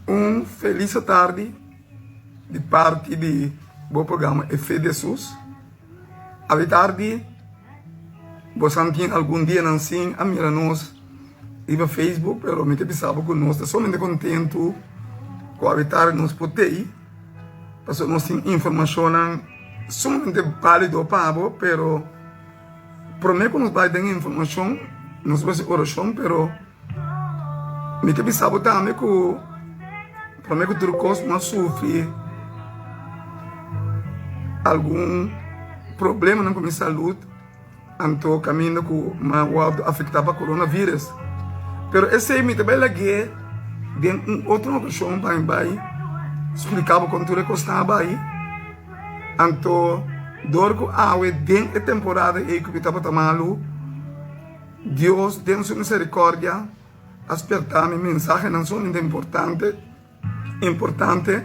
Un felis atardi di parti di bo programa E Fe di Hesus. Awe tardi bosan tin algun dianan sin a mira nos riba Facebook, pero mi ta bisa bo ku nos ta sumamente kontentu ku awe tardi nos por tei, pasobra nos tin informashonnan sumamente bálido pa bo, pero promé ku nos bai den e informashon nos por hasi orashon, pero. Mi ta bisa bo tambe ku promé ku tur kos bo a sufri algun problemanan ku mi salud, anto kaminda ku mi a wòrdu afektá pa coronavirus. Pero esei mi ta bai lag'é den un otro okashon pa mi bai splika bo kon tur e kos ta bai. Anto dor ku awe den e temporada ei ku mi tabata malu. Dios den su misericordia a sperta mi mensahenan sumamente importante importante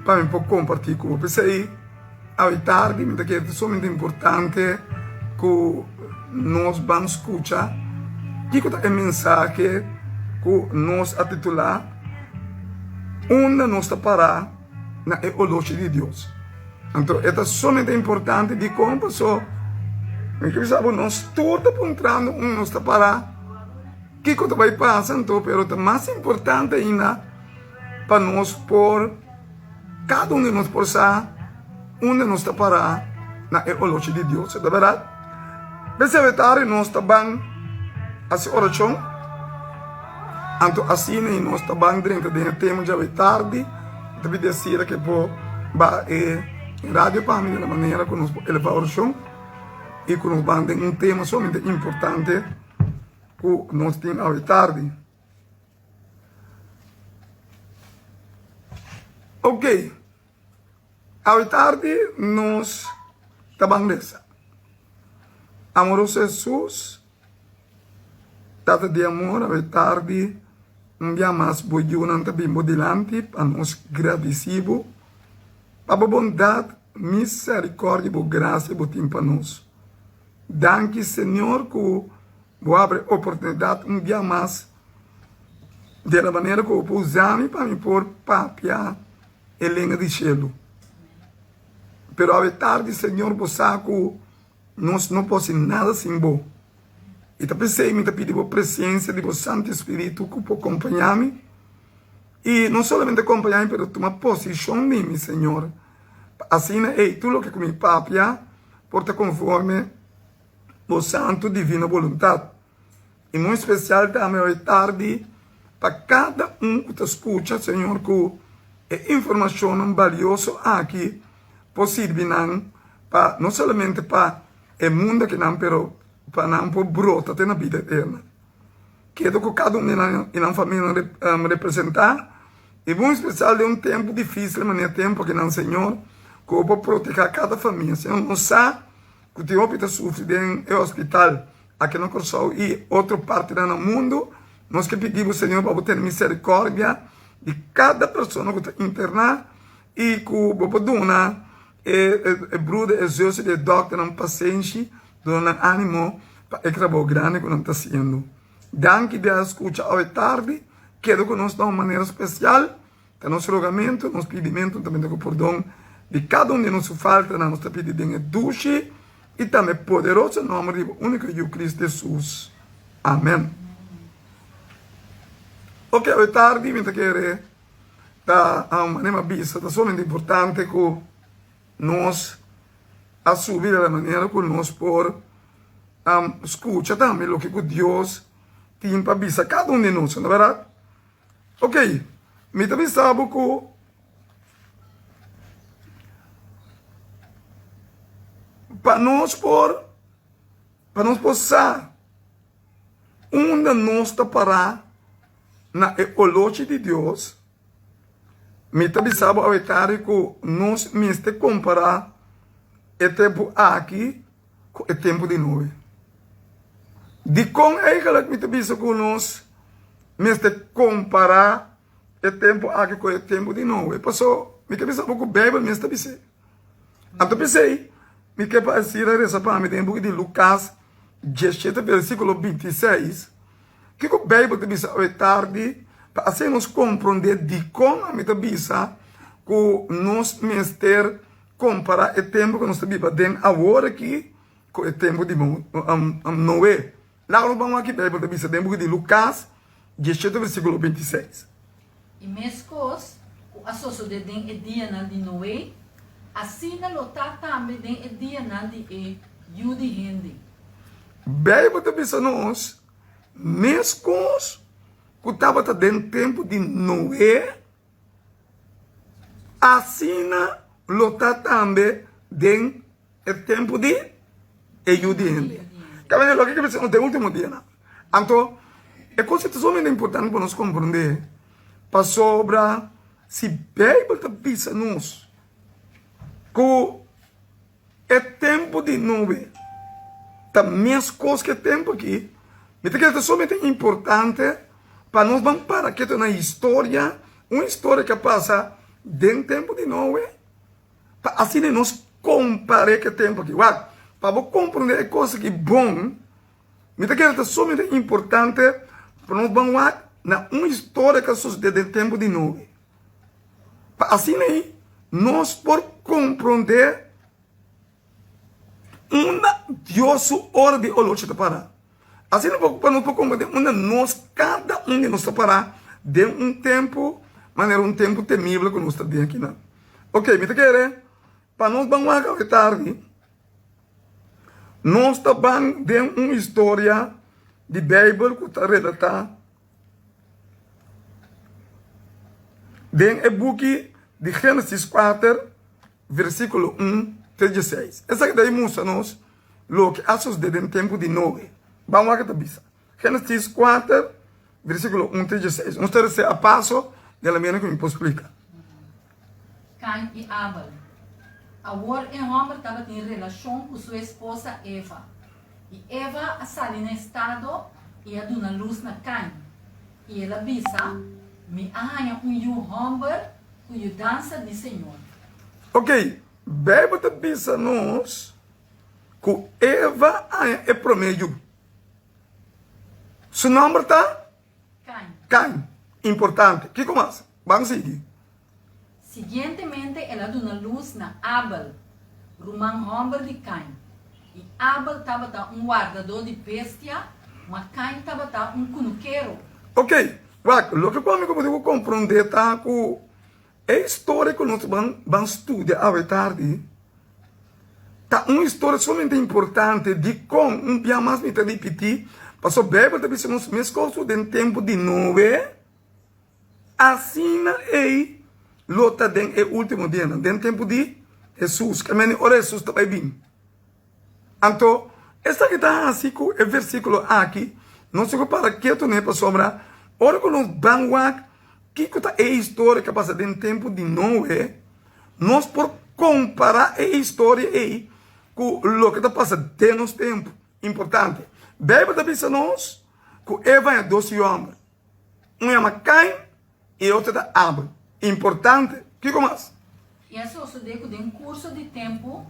pa mi por comparti cu bo. P'esey awe tardi mi ta kere ta sumamente importante cu nos ban scucha kico ta e mensahe cu nos a titula Unda nos ta para na e oloshi di Dios. Anto e ta sumamente importante dikon paso mi ke bisa bo nos tur ta puntrando un nos ta para kiko ta bai pasa anto pero ta mas importante ainda pa nos por kada un di nos por sa unda nos ta para na e olochi di Dios ta berdad? P'esei wetari nos ta ban hasi orashon anto asina i nos ta ban drenta den e tema djawe tardi mi ta pidi asina ke por ba e radio pa mi di la manera ku nos por eleva orashon i ku nos ban den un tema sumamente importante ku nos tin awe tardi. Ok. Awe tardi nos ta ban resa. Amoroso Hesus, Tata di amor, awe tardi un bia mas bo yunan ta bin bo dilanti pa nos gradisi bo pa bo bondat, misericordia i bo gracia bo tin pa nos. Danki Señor ku bo abri oportunidad un bia mas di la manera ku bo por usa mi pa mi por papia e lenga di shelu. Pero awe tardi, Señor, bo sa ku nos no por hasi nada sin bo. I ta p'esei mi ta pidi bo presensia di bo Santu Spiritu ku por kompañá mi. I no solamente kompañá mi, pero tuma posishon di mi, Señor, pa asina ei tur loke ku mi papia por ta konforme bo santu divino boluntat. I muy spesial tambe awe tardi pa kada un ku ta skucha, Señor, ku e informashonnan balioso aki por sirbi nan pa no solamente pa e mundo akinan, pero pa nan por brota te na bida eterna. Keda ku kada un di nan i nan famianan representá, i muy spesial den un tempu difisil manera tempu akinan, Señor, ku bo por protehá kada famia. Señor, nos sa ku tin hopi ta sufri den e hospital. Aki na Kòrsou i otro partinan na mundu, nos ke pidi bo, Señor, pa bo tene miserikordia di kada persona ku ta interná i ku bo por duna e bruder, e zus i e dòkternan pasenshi, duna nan ánimo pa e trabou grandi ku nan ta hasiendo. Danki di a skucha awe tardi. Keda ku nos na un manera spesial. Ta nos rogamentu, nos pidimentu tambe ku pordon di kada un di nos su faltanan nos ta pidi den e dushi i tambe poderoso nòmber di bo úniko Yu Cristo Hesus. Amen. Oke, awe tardi mi ta kere ta manera mi a bisa ta sumamente importante ku nos a subi di la manera ku nos por skucha tambe loke ku Dios tin pa bisa kada un di nos, no ta bèrdat? Ok, mi ta bisa bo ku pa nos por, pa nos por sa unda nos ta pará na e olochi di Dios, mi ta bisa bo awe tardi ku nos mester kompará e tempu aki ku e tempu di Noe. Dikon eigenlijk mi ta bisa ku nos mester kompará e tempu aki ku e tempu di Noe? Paso mi ke bisa bo ku Beibel mes ta bis'é. Anto p'esei mi ke pa asina resa pa mi den e buki di Lukas diesshete versíkulo bintiseis. Kiko Beibel ta bisa awe tardi? Pa asina nos komprondé dikon ami ta bisa ku nos mester kompará e tempu ku nos ta biba den awor aki ku e tempu di Noe. Laga nos ban wak ki Beibel ta bisa den buki di Lukas diesshete versíkulo bintiseis. I meskos ku a sosodé den e dianan di Noe, asina lo ta tambe den e dianan di e Yu di hende. Beibel ta bisa nos, Meskos ku tabata den tempu di Noe, asina lo ta tambe den e tempu di e Yu di hende. Kaminda loke ke bisa nos den ultimo dianan. Anto, e kos ta sumamente importante pa nos komprondé, pasobra si Beibel ta bisa nos ku E tempu di Noe ta meskos ku e tempu aki. Mi ta kere ta sumamente importante pa nos ban para ketu na historia, un historia ku a pasa den tempu di Noe, pa asina nos kompar'é ku e tempu aki. Wak, pa bo komprondé e kos aki bon, mi ta kere ta sumamente importante pa nos ban wak na un historia ku a sosodé den tempu di Noe. Pa asina ei nos por komprondé unda Dios su ora di olochi ta pará. Asina pa nos por komprondé unda nos kada un di nos ta pará den un tempu manera un tempu temibel ku nos ta den akinan. Ok, mi ta kere pa nos ban wak awe tardi, nos ta ban den un historia di Beibel ku ta relatá Den e buki di Génesis kuater, versíkulo un te dieseis. Esaki ta mustra nos loke a sosodé den tempu di Noe. Ban wak e ta bisa. Génesis kuater, versíkulo un te dieseis. Nos ta resé a paso den la manera ku mi por splika. Kain i Abel. Awor e hòmber tabatin relashon ku su esposa Eva. I Eva a sali na estado i a duna lus na Kain. I el a bisa, Mi a haña un yu hòmber ku yudansa di Señor. Ok, Beibel ta bisa nos ku Eva a haña e promé yu. Su nòmber ta? Kain. Kain. Importante. Kiko mas? Ban sigui. Siguientemente el a duna lus na Abel, ruman hòmber di Kain. I Abel tabata un wardadó di bestia, ma Kain tabata un kunukero. Ok, wak, loke ku ami ku bo tin ku komprondé ta ku e historia ku nos ban ban studia awe tardi ta un historia sumamente importante. Dikon? Un bia mas mi ta ripití, pasobra Beibel ta bisa nos meskos ku den tempu di Noe. Asina ei lo ta den e último dianan, den tempu di Hesus, ke mende ora Hesus ta bai bin. Anto, esaki ta hasi ku e versíkulo aki nos tin ku para ketu n'e, pasobra ora ku nos ban wak kiko ta e historia ku a pasa den tempu di Noe, nos por kompará e historia ei ku loke ta pasa den nos tempu. Importante, Beibel ta bisa nos ku Eva haña dos yu hòmber. Un yama Kain i e otro ta Abel. Importante! Kiko mas? I a sosodé ku den kurso di tempu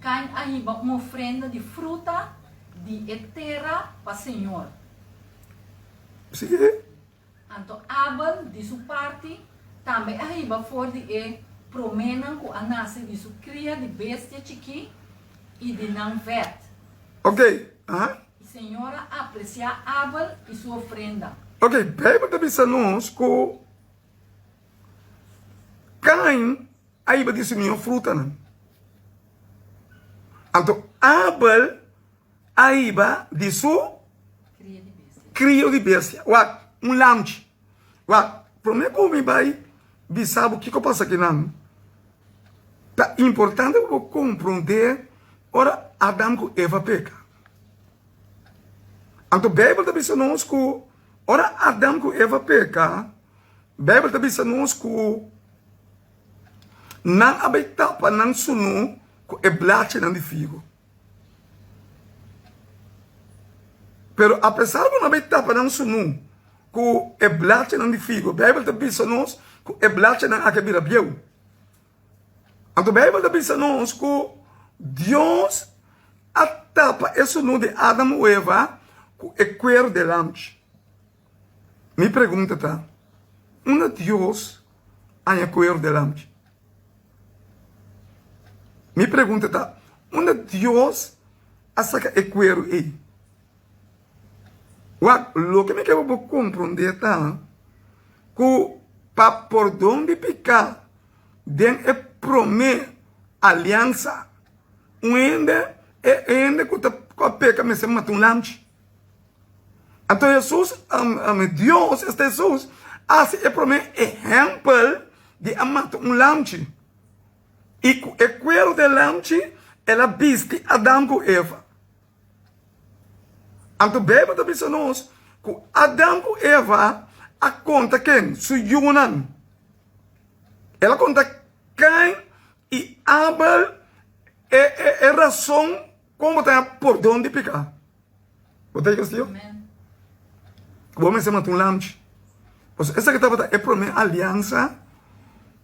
Kain a hiba un ofrenda di fruta di e tera pa señor. Sigui. Anto Abel, di su parti, tambe a hiba for di e proménan ku a nase di su kria di bestia chikí i di nan vèt. Ok, aha. I Señor a apresiá Abel i su ofrenda. Ok, Bijbel ta bisa nos ku Kain a hiba di su mihó frutanan. Anto Abel a hiba di su krio di bestia. Wak, un lamchi. Wak, promé ku mi bai bisa bo kiko pasa akinan, ta importante pa bo komprondé ora Adam ku Eva peka. Anto Beibel ta bisa nos ku ora Adam ku Eva peka, Beibel ta bisa nos ku nan a bai tapa nan sunú ku e blachinan di figo. Pero apesar ku nan a bai tapa nan sunú ku e blachinan di figo, Beibel ta bisa nos ku e blachinan aki a bira bieu. Anto Beibel ta bisa nos ku Dios a tapa e sunú di Adam ku Eva ku e kueru di lamchi. Mi pregunta ta. Unda Dios haña kueru di lamchi? Mi pregunta ta, unda Dios a saka e kueru ei? Wak, loke mi ke pa bo komprondé ta ku pa pordon di piká den e promé aliansa, un hende, e hende ku ta ku a peka mester mata un lamchi. Anto Hesus, Dios, esta Hesus, a hasi e promé ehèmpel di a mata un lamchi. I ku e kueru di e lamchi el a bisti Adam ku Eva. Anto Beibel ta bisa nos ku Adam ku Eva a konta ken? Su yunan. El a konta Kain i Abel e e rason kon bo ta haña pordon di piká. Bo ta yega Bo mester mata un lamchi. Pasobra esaki tabata e promé aliansa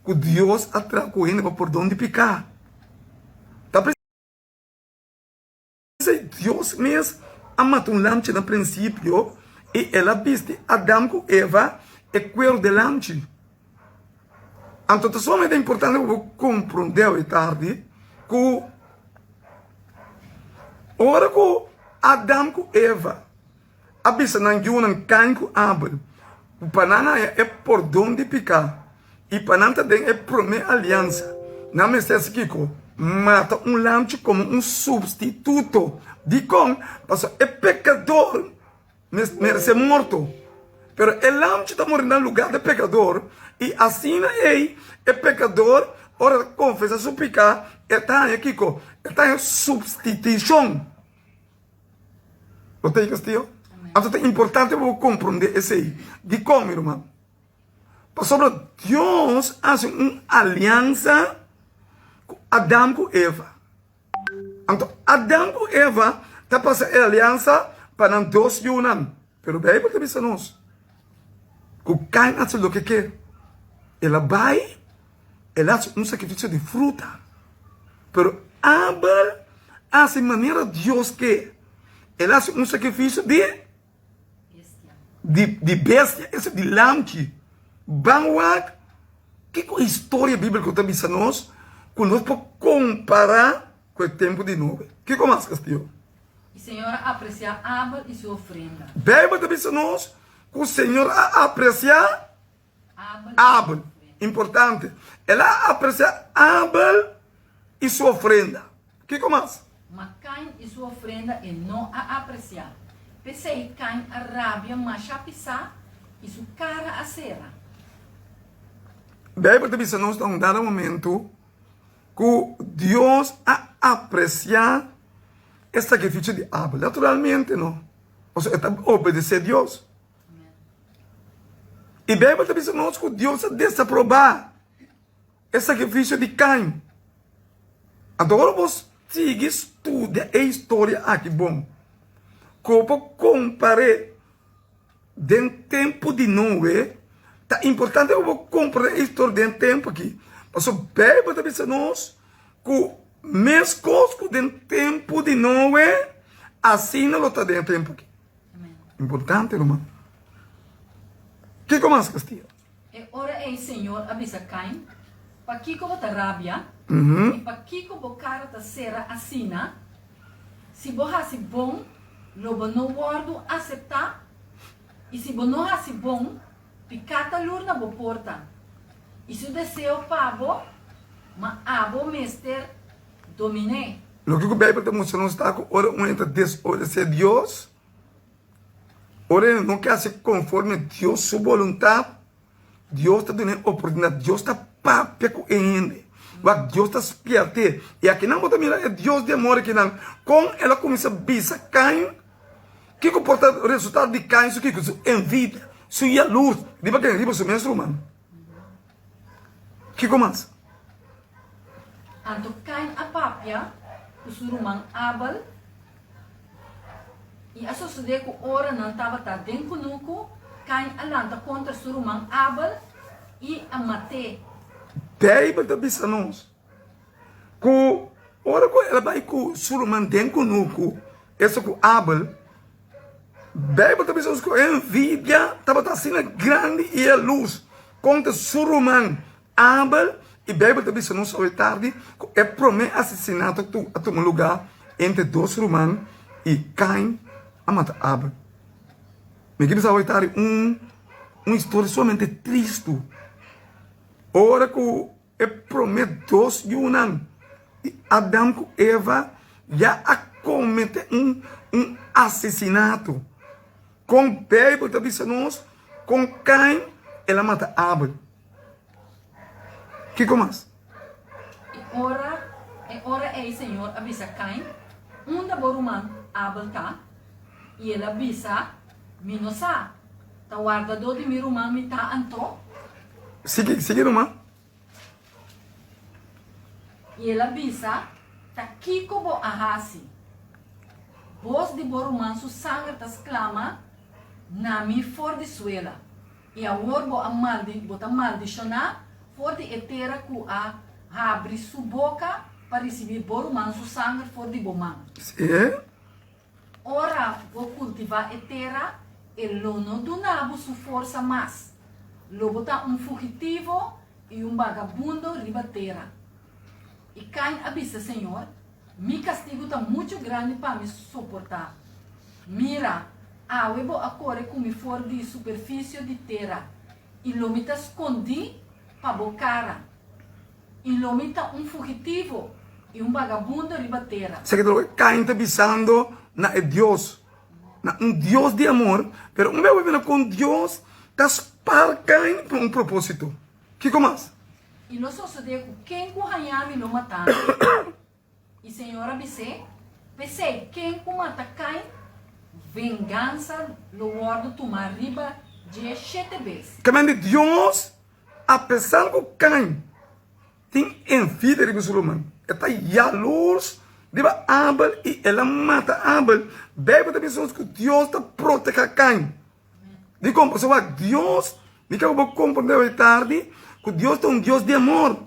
ku Dios a traha ku hende pa pordon di piká. Ta P'esei Dios mes a mata un lamchi na prinsipio i el a bisti Adam ku Eva e kueru di lamchi. Anto ta sumamente importante pa bo komprondé awe tardi ku ora ku Adam ku Eva a bisa nan yunan Kain ku Abel ku pa nan haña e pordon di piká i pa nan ta den e promé aliansa, nan mester hasi kiko? Mata un lamchi komo un supstituto. Dikon? Pasobra e pekador meresé morto, pero e lamchi ta muri na lugá di e pekador, i asina ei e pekador ora e ta konfesá su piká e ta haña kiko? E ta haña supstitushon. Bo ta yega stio? Anto ta importante pa bo komprondé esei. Dikon, mi ruman? Pasobra Dios a hasi un aliansa ku Adam ku Eva. Anto Adam ku Eva ta pasa e aliansa pa nan dos yunan. Pero Beibel ta bisa nos ku Kain a hasi loke ke. El a bai, el a hasi un sakrifisio di fruta. Pero Abel a hasi manera Dios ke. El a hasi un sakrifisio di di bestia, esta di lamchi. Ban wak kiko historia bíbliko ta bisa nos ku nos por kompará ku e tempu di Noe. Kiko mas, Castillo? I Señor a apresiá Abel i su ofrenda. Beibel ta bisa nos ku Señor a apresiá Abel. Importante. El a apresiá Abel i su ofrenda. Kiko mas? Ma Kain i su ofrenda e no a apresiá. P'esei Kain a rabia masha pisá i su kara a sera. Beibel ta bisa nos na un dado momento ku Dios a apresiá e sakrifisio di Abel. Naturalmente no, pasobra e ta obedesé Dios. I Beibel ta bisa nos ku Dios a desaprobá e sakrifisio di Kain. Anto ora bo sigui studia e historia aki bon, ku bo por kompar'é den tempu di Noe, ta importante pa bo komprendé e historia den tempu aki. Pasobra Beibel ta bisa nos ku meskos ku den tempu di Noe, asina lo ta den e tempu aki. Importante, ruman. Kiko mas, Castillo? E ora ei Señor a bisa Kain, Pakiko bo ta rabia? I pakiko bo kara ta sera asina? Si bo hasi bon, lo bo no wòrdu aseptá? I si bo no hasi bon, piká ta lur na bo porta, i su deseo pa bo, ma abo mester domin'é. Loke ku Beibel ta mustra nos ta ku ora un hende ta desobedesé Dios, ora e no ke hasi konforme Dios su boluntat, Dios ta dun'é oportunidat, Dios ta papia ku e hende. Wak, Dios ta spièrt'é. I akinan bo ta mira e Dios di amor akinan, kon el a kuminsá bisa Kain kiko por ta resultado di Kain su kiko, su envidia, su yalurs riba ken? Riba su mes ruman. Kiko mas? Anto Kain a papia ku su ruman Abel, i a sosodé ku ora nan tabata den kunuku, Kain a lanta kontra su ruman Abel i a mat'é. Beibel ta bisa nos ku ora ku el a bai ku su ruman den kunuku, esta ku Abel, Beibel ta bisa nos ku e envidia tabata asina grandi i e lus. kontra su ruman Abel, i Beibel ta bisa nos awe tardi ku e promé asesinato a tuma lugá entre dos ruman i Kain a mata Abel. Mi ke bisa awe tardi un un historia sumamente tristu. Ora ku e promé dos yunan di Adam ku Eva ya a kometé un un asesinato. Kon Beibel ta bisa nos kon Kain el a mata Abel? Kiko mas? E ora e ora ei Señor a bisa Kain, Unda bo ruman Abel ta? I el a bisa, Mi no sa. Ta wardadó di mi ruman mi ta anto? Sigui, sigui ruman. I el a bisa, Ta kiko bo a hasi? Bos di bo ruman su sanger ta sklama na mi for di suela. I awor bo a maldi, bo ta maldishoná for di e tera ku a habri su boka pa risibí bo ruman su sanger for di bo man. Sí. Ora bo kultivá e tera, e lo no duna bo su forsa mas. Lo bo ta un fugitivo i un bagabundo riba tera. I Kain a bisa Señor, Mi kastigu ta muchu grandi pa mi soportá. Mira, awe bo a kore ku mi for di superfisio di tera, i lo mi ta skondí pa bo kara. I lo mi ta un fugitivo i un bagabundo riba tera. Esaki ta loke Kain ta bisando na e Dios, na un Dios di amor, pero un bes bo mira kon Dios ta spar Kain pa un propósito. Kiko mas? I lo sosodé ku ken ku haña mi lo mata mi. I Señor a bis'é, P'esei, ken ku mata Kain, vengansa lo wòrdu tumá riba dje shete bes. Kamen di Dios, apesar ku Kain tin envidia riba su ruman, e ta yalurs riba Abel i el a mata Abel. Beibel ta bisa nos ku Dios ta protehá Kain. Dikon? Pasobra wak, Dios, mi ke ku bo komprendé hoy tardi, ku Dios ta un Dios di amor.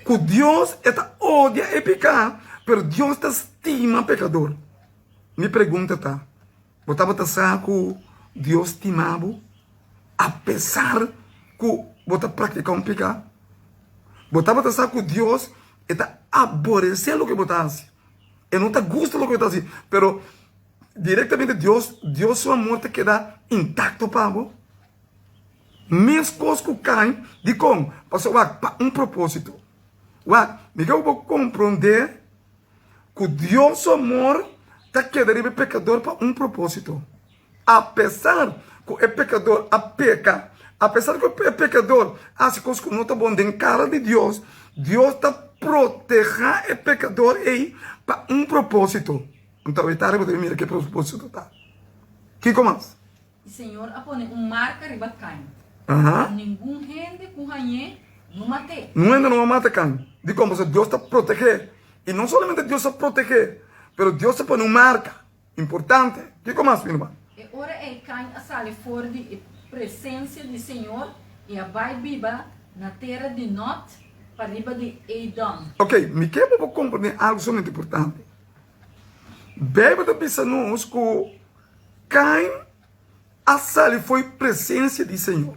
Ku Dios e ta odia e piká, pero Dios ta stima pekador. Mi pregunta ta, bo tabata sa ku Dios stima bo apesar ku bo ta praktiká un piká? Bo tabata sa ku Dios e ta aboresé loke bo ta hasi? E no ta gusta loke bo ta hasi, pero direktamente Dios, Dios su amor ta keda intakto pa bo. Meskos ku Kain, dikon? Pasobra wak, pa un propósito. Wak, mi ke ku bo komprondé ku Dios su amor ta keda riba e pekador pa un propósito. Apesar ku e pekador a peka, apesar ku e pekador a hasi kos ku no ta bon den kara di Dios, Dios ta protehá e pekador ei pa un propósito. Anto awor tardi bo ta bin mira ke propósito ta. Kiko mas? I Señor a pone un marka riba Kain, pa ningun hende ku hañ'é no mat'é. Ningun hende no a mata Kain. Dikon? Pasobra Dios ta proteg'é. I no solamente Dios a proteg'é, pero Dios a pone un marka importante. Kiko mas, mi ruman? E ora ei Kain a sali for di e presensia di Señor i a bai biba na tera di Nòt, pariba di Edòm. Oké, mi ke pa bo komprendé algu sumamente importante. Beibel ta bisa nos ku Kain a sali fo'i presensia di Señor.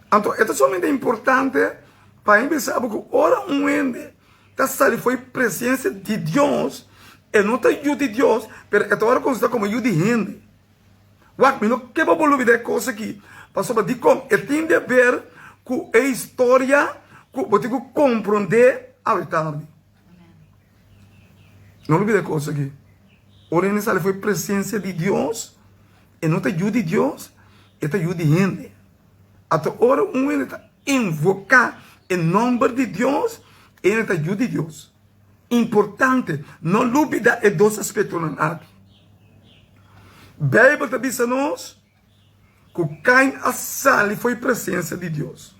Anto e ta sumamente importante pa hende bisa bo ku ora un hende ta sali fo'i presensia di Dios, e no ta yu di Dios, pero e ta ora konsiderá komo yu di hende. Wak, mi no ke pa bo lubida e kos aki, pasobra dikon e tin di aber ku e historia ku bo tin ku komprondé awe tardi. No lubida e kos aki. Ora hende sali for e presensia di Dios, e no ta yu di Dios, e ta yu di hende. Ata ora un hende ta invoká e nòmber di Dios, e hende ta yu di Dios. Importante, no lubida e dos aspektonan aki. Beibel ta bisa nos ku Kain a sali for e presensia di Dios.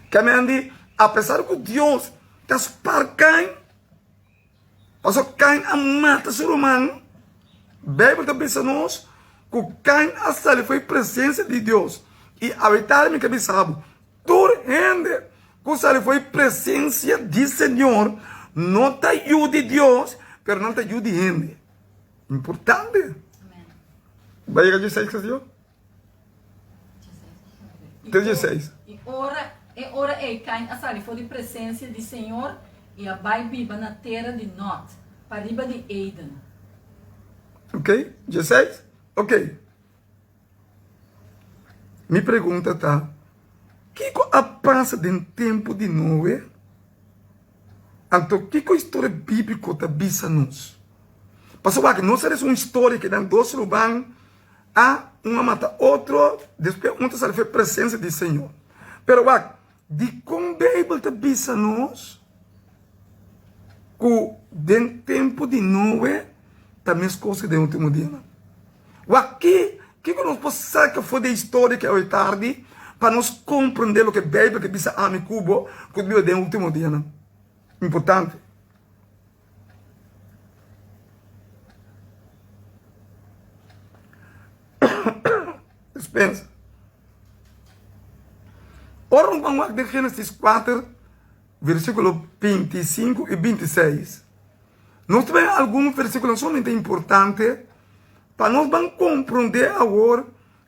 Kèmen di, apesar ku Dios ta spar Kain, pasobra Kain a mata su ruman, Beibel ta bisa nos ku Kain a sali for e presensia di Dios. I awitari mi ke bisa bo, tur hende ku sali for e presensia di Señor no ta yu di Dios, pero nan ta yu di hende. Importante. Ba yega dje seis kasio? Te dieseis. I ora e ora ei Kain a sali for di presensia di señor i a bai biba na tera di Nòt, pariba di Eden. Ok, dieseis? Ok. Mi pregunta ta, kiko a pasa den tempu di Noe? Anto kiko historia bíbliko ta bisa nos? Pasobra wak, nos a lesa un historia ke nan dos ruman a un a mata otro, despues un ta sali for e presensia di Señor. Pero wak, dikon Beibel ta bisa nos ku den tempu di Noe ta meskos ku den ultimo dianan? Wak, ki kiko nos por saka for di e historia ki awe tardi pa nos komprendé loke Beibel ta bisa ami ku bo ku ta biba den ultimo dianan? Importante. Dispensa. Ora nos ban wak den Génesis 4, versíkulo 25 i 26, nos ta bai algun versíkulo sumamente importante pa nos ban komprondé awor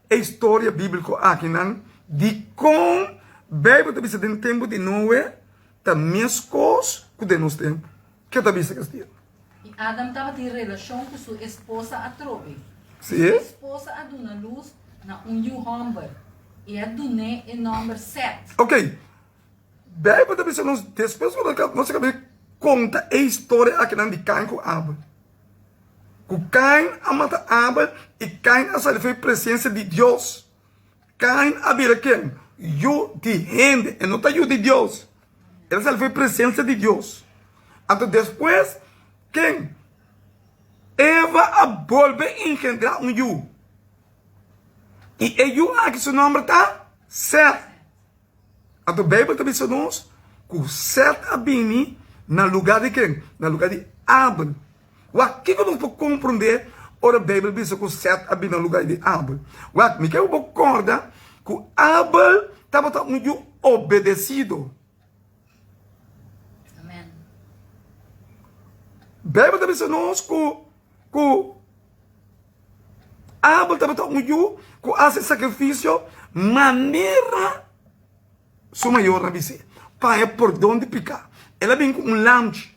e historia bíbliko akinan dikon Beibel ta bisa den tempu di Noe ta meskos ku den nos tempu. Ke ta bisa Castillo? I Adam tabatin relashon ku su esposa atrobe. Sí. Su esposa a duna lus na un yu hòmber, i a dun'é e nòmber Sèt. Ok. Beibel ta bisa nos despues ku nos a kaba di konta e historia akinan di Kain ku Abel, ku Kain a mata Abel i Kain a sali for e presensia di Dios. Kain a bira ken? Yu di hende, e no ta yu di Dios. El a sali for e presensia di Dios. Anto despues, ken? Eva a bolbe engendrá un yu. I e yu aki su nòmber ta Sèt. Anto Beibel ta bisa nos ku Sèt a bini na lugá di ken? Na lugá di Abel. Wak, kiko nos por komprondé ora Beibel bisa ku Sèt a bini na lugá di Abel? Wak, mi ke ku bo kòrda ku Abel tabata un yu obedesido. Beibel ta bisa nos ku ku Abel tabata un yu ku a hasi sakrifisio manera su mayornan a bis'é, pa haña pordon di piká. El a bin ku un lamchi.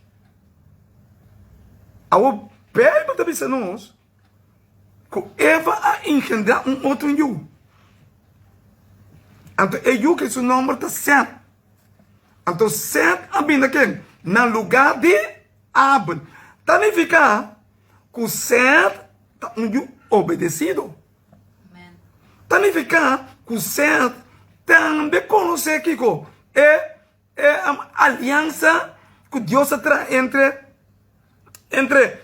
Awor Beibel ta bisa nos ku Eva a engendrá un otro yu. Anto e yu ku su nòmber ta Sèt. Anto Sèt a bin na ken? Na lugá di Abel. Ta nifiká ku Sèt ta un yu obedesido. Ta nifiká ku Sèt tambe konosé kiko? E e aliansa ku Dios a traha entre entre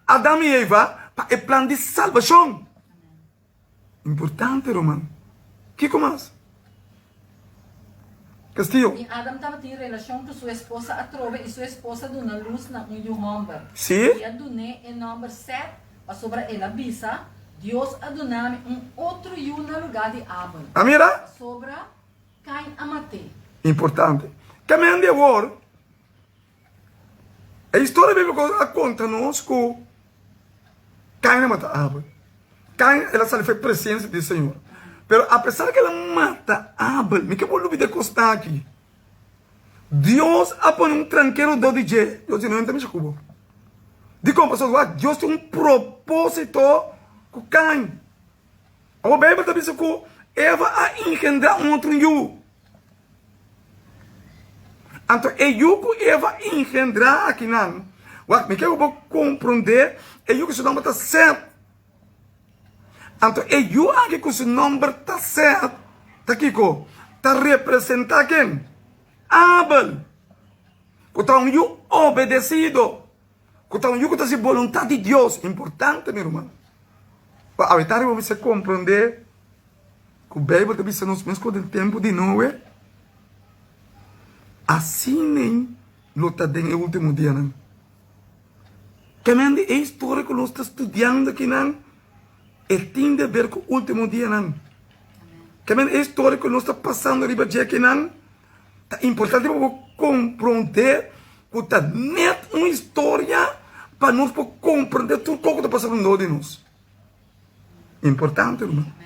Adam i Eva pa e plan di salbashon. Importante, ruman. Kiko mas? Castillo. I Adam tabatin relashon ku su esposa atrobe i su esposa duna lus na un yu hòmber. Sí. I a dun'é e nòmber Sèt, pasobra el a bisa, Dios a duna mi un otro yu na lugá di Abel. A mira? Pasobra Kain a mat'é. Importante. Kamen di awor, E historia bíblico a conta nos cu Cain a mata Abel. Cain el a sali for e presencia di Señor. Pero a pesar cu el a mata Abel, mi ke por lubida e cos aki. Dios a pone un trankero dor di dje. Dios di no entra misha cu bo. Dicon? Pasobra wak Dios tin un proposito cu Cain. Awor Bijbel ta bisa cu Eva a engendra un otro yu. Anto e yu ku Eva engendrá akinan, wak, mi ke ku bo komprondé, e yu ku su nòmber ta Sèt. Anto e yu aki ku su nòmber ta Sèt, ta kiko? Ta representá ken? Abel, ku ta un yu obedesido, ku ta un yu ku ta hasi boluntat di Dios. Importante, mi ruman. Pa awe tardi bo mester komprondé. Ku Beibel ta bisa nos meskos den tempu di Noe, asina lo ta den e ultimo dianan. Kemen di e historia ku nos ta studiando akinan, e tin di aber ku ultimo dianan. Kemen e historia ku nos ta pasando riba dje akinan, ta importante pa bo komprondé ku ta nèt un historia pa nos por komprondé tur kos ku ta pasa rondó di nos. Importante, ruman.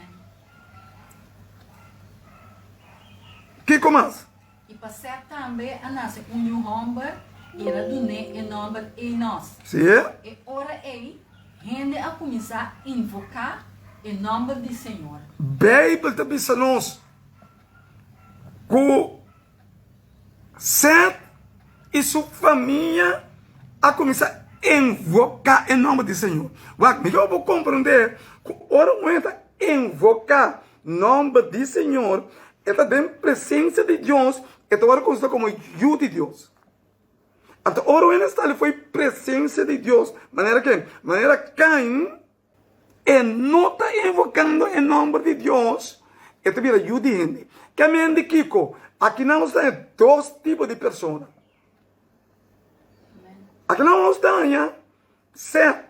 Kiko mas? I pa Sèt tambe a nase un yu hòmber, i el a dun'é e nòmber Enos. Sí. E ora ei, hende a kuminsá invoká e nòmber di señor. Beibel ta bisa nos ku Sèt i su famia a kuminsá invoká e nòmber di señor. Wak, mi ke bo komprondé ku ora un hende ta invoká Nòmber di Señor, e ta den presensia di Dios, e ta wòrdu konsiderá komo yu di Dios. Anto ora un hende sali for e presensia di Dios, manera ken? Manera Kain, e no ta invokando e nòmber di Dios, e ta bira yu di hende. Ke men di kiko? Akinan nos ta haña dos tipo di persona. Akinan nos ta haña Sèt,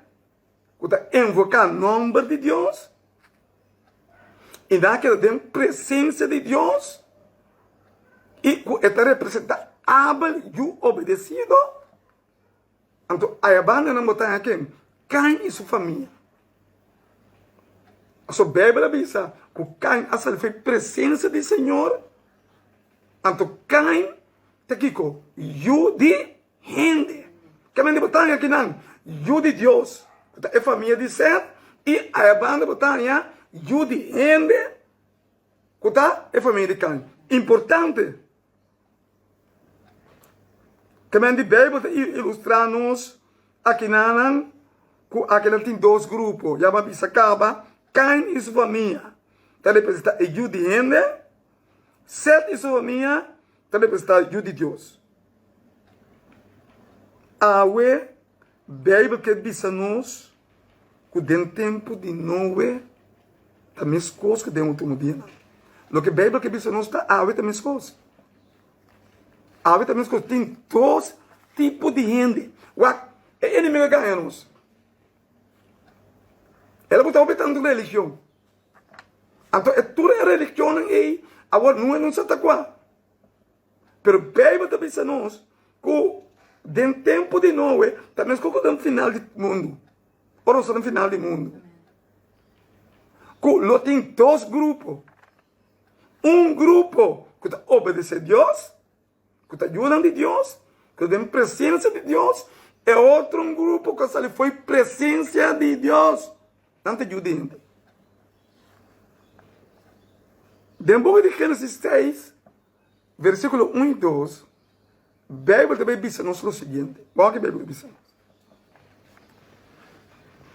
ku ta invoká nòmber di Dios i nan a keda den presensia di Dios i ku e ta representá Abel yu obedesido. Anto aya banda nan bo ta haña ken? Kain i su famia. Pasobra Beibel a bisa ku Kain a sali for e presensia di Señor. Anto Kain ta kiko? Yu di Hende. Kende bo ta haña kinan? Yu di Dios, ku ta e famia di Sèt, i aya banda bo ta haña yu di hende, ku ta e famia di Kain. Importante. Kemen di Beibel ta ilustrá nos akinanan ku akinan tin dos grupo. Ya bo a bisa kaba, Kain i su famia ta representá e yu di hende, Sèt i su famia ta representá yu di Dios. Awe, Beibel ke bisa nos ku den tempu di Noe ta meskos ku den ultimo dianan. Loke Beibel ke bisa nos ta awe ta meskos. Awe ta meskos. Tin dos tipo di hende. Wak, e enemigo a gaña nos. El a buta hopi tantu religion. Anto e tur e religionnan ei awor no e no sa ta kua. Pero Beibel ta bisa nos ku den tempu di Noe ta meskos ku den final di mundu, ora nos ta den final di mundu, ku lo tin dos grupo, un grupo ku ta obedesé Dios, ku ta yunan di Dios, ku ta den presensia di Dios, e otro un grupo ku a sali fo'i presensia di Dios, nan ta yu di hende. Den buki di Génesis seis, versíkulo un i dos, Beibel ta bai bisa nos lo siguiente. Wak ke Beibel ta bisa nos.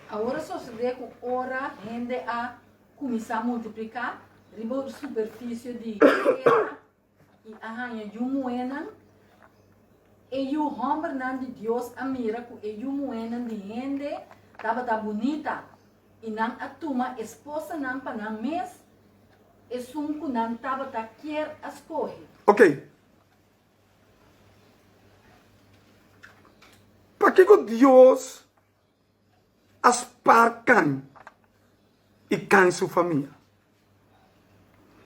Awor a sosodé ku ora hende a kuminsá multipliká riba superfisio di tera i a haña yu muhénan, e yu hòmbernan di Dios a mira ku e yu muhénan di hende tabata bunita, i nan a tuma esposanan pa nan mes, esun ku nan tabata kier a skohe. Ok. Pakiko Dios a spar Kain i Kain su famia?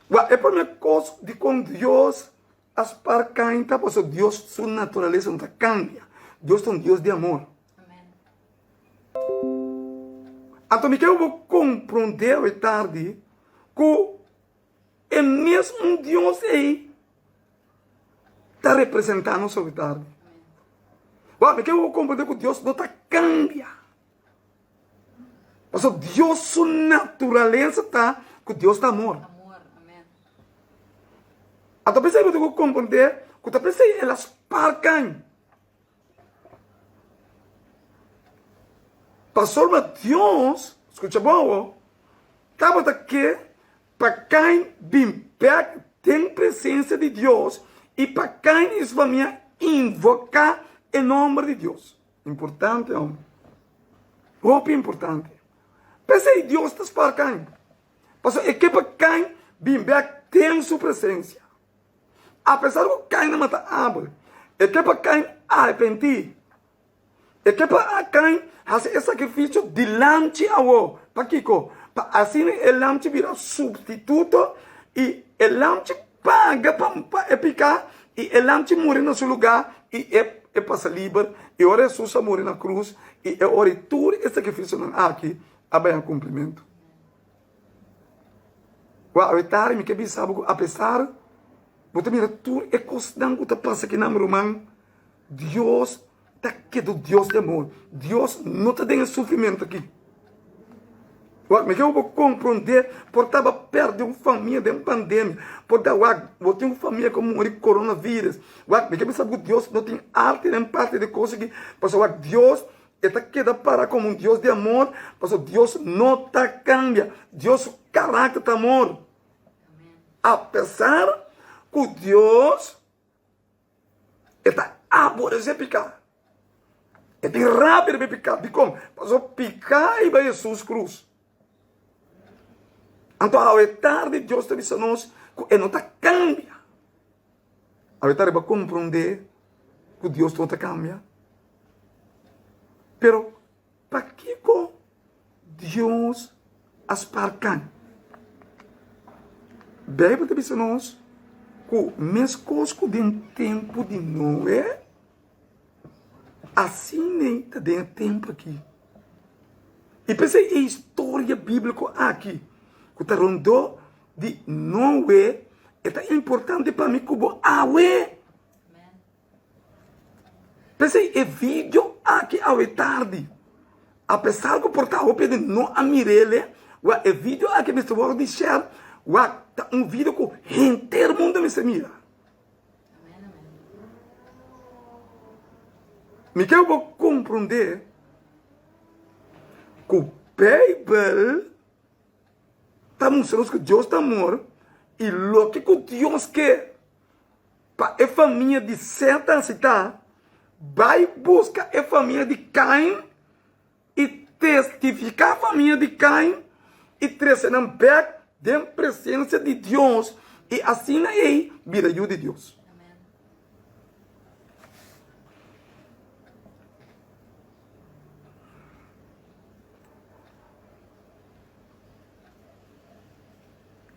Wak, e promé kos dikon Dios a spar Kain ta pasobra Dios su naturalesa no ta kambia. Dios ta un Dios di amor. Anto mi ke bo komprondé awe tardi ku e mes un Dios ei ta representá nos awe tardi. Wak, mi ke bo komprondé ku Dios no ta kambia. Pasobra Dios su naturalesa ta ku Dios ta amor. Anto p'esei bo tin ku komprondé ku ta p'esei el a spar kain. Pasobra Dios, skucha bon awor, tabata ke pa Kain bin bèk den presensia di Dios i pa Kain i su famia invoká e nòmber di Dios. Importante, hòmber. Hopi importante. P'esei Dios ta spar Kain. Pasobra e ke pa Kain bin bèk den su presensia. Apesar ku Kain a mata Abel, e ke pa Kain arepentí. E ke pa Kain hasi e sakrifisio di lamchi awor. Pakiko? Pa asina e lamchi bira supstituto i e lamchi paga pa e piká i e lamchi muri na su lugá i e pasa liber. I ora Hesus a muri na krus i e ora i tur e sakrifisionan aki a bai na kumplimentu. Wak, awe tardi mi ke bisa bo ku apesar. Bo ta mira tur e kosnan ku ta pasa akinan, mi ruman. Dios ta keda Dios di amor. Dios no ta den e sufrimentu aki. Wak, mi ke bo komprondé, por ta bo a pèrdè un famia den pandemia, por ta wak, bo tin un famia ku a muri coronavirus. Wak, mi ke bisa ku Dios no tin arte den parti di kos aki, pasobra wak, Dios e ta keda para komo un Dios di amor, pasobra Dios no ta kambia. Dios su karakter ta amor. Apesar ku Dios E ta aboresé piká. E tin rabia riba e piká. Dikon? Pasobra piká a hiba Hesus krus. Anto awe tardi Dios ta bisa nos ku e no ta kambia. Awe tardi bo a komprondé ku Dios no ta kambia. Pero Pakiko Dios a spar kan? Beibel ta bisa nos ku meskos ku den tempu di Noe, asina ei ta den e tempu aki. I p'esei e historia bíbliko aki ku ta rondó di Noe e ta importante pa mi ku bo awe. P'esei e video aki awe tardi, apesar ku por ta hopi hende no a mir'el, wak e video aki mester wòrdu di share, wak ta un video ku henter mundu mester mira. Mi ke bo komprondé ku Beibel ta mustra nos ku Dios ta amor i loke ku Dios ke. Pa e famia di Set a sitá, Bai buska e famia di Kain i testifiká famia di Kain i trese nan bèk den presensia di Dios i asina ei bira yu di Dios.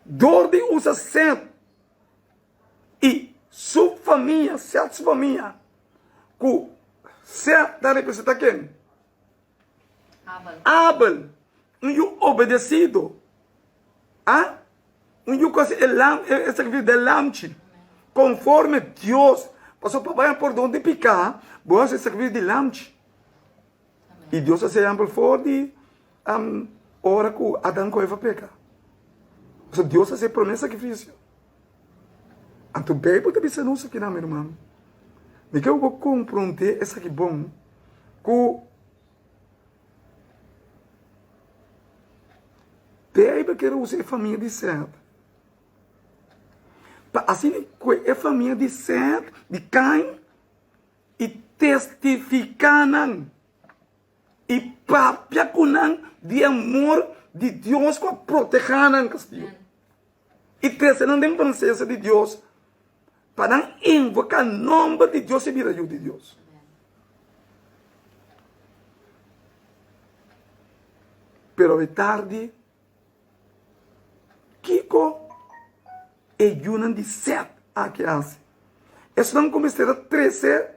Dor di usa Set I su famia, Seth su famia, ku Seth ta representa ken? Abel. Abel, un yu obedesido. A? Un yu ku hasi e lam, e sakrifisio di e lamchi, konforme Dios. Pasobra pa bai pordon di piká, bo hasi e sakrifisio di lamchi. I Dios a hasi ehèmpel for di ora ku Adan ku Eva peka. Pasobra Dios a hasi e promé sakrifisio. Anto Beibel ta bisa nos akinan, mi ruman, mi ke bo komprondé esaki bon, ku Beibel kier usa e famia di Sèt pa asina ku e famia di Sèt, di Kain, i testifiká nan i papia ku nan di amor di Dios ku a protehá nan kastigu i trese nan den presensia di Dios pa nan invoká nòmber di Dios i bira yu di Dios. Pero e tardi Kiko e yunan di Sèt aki a hasi? Esnan ku mester a trese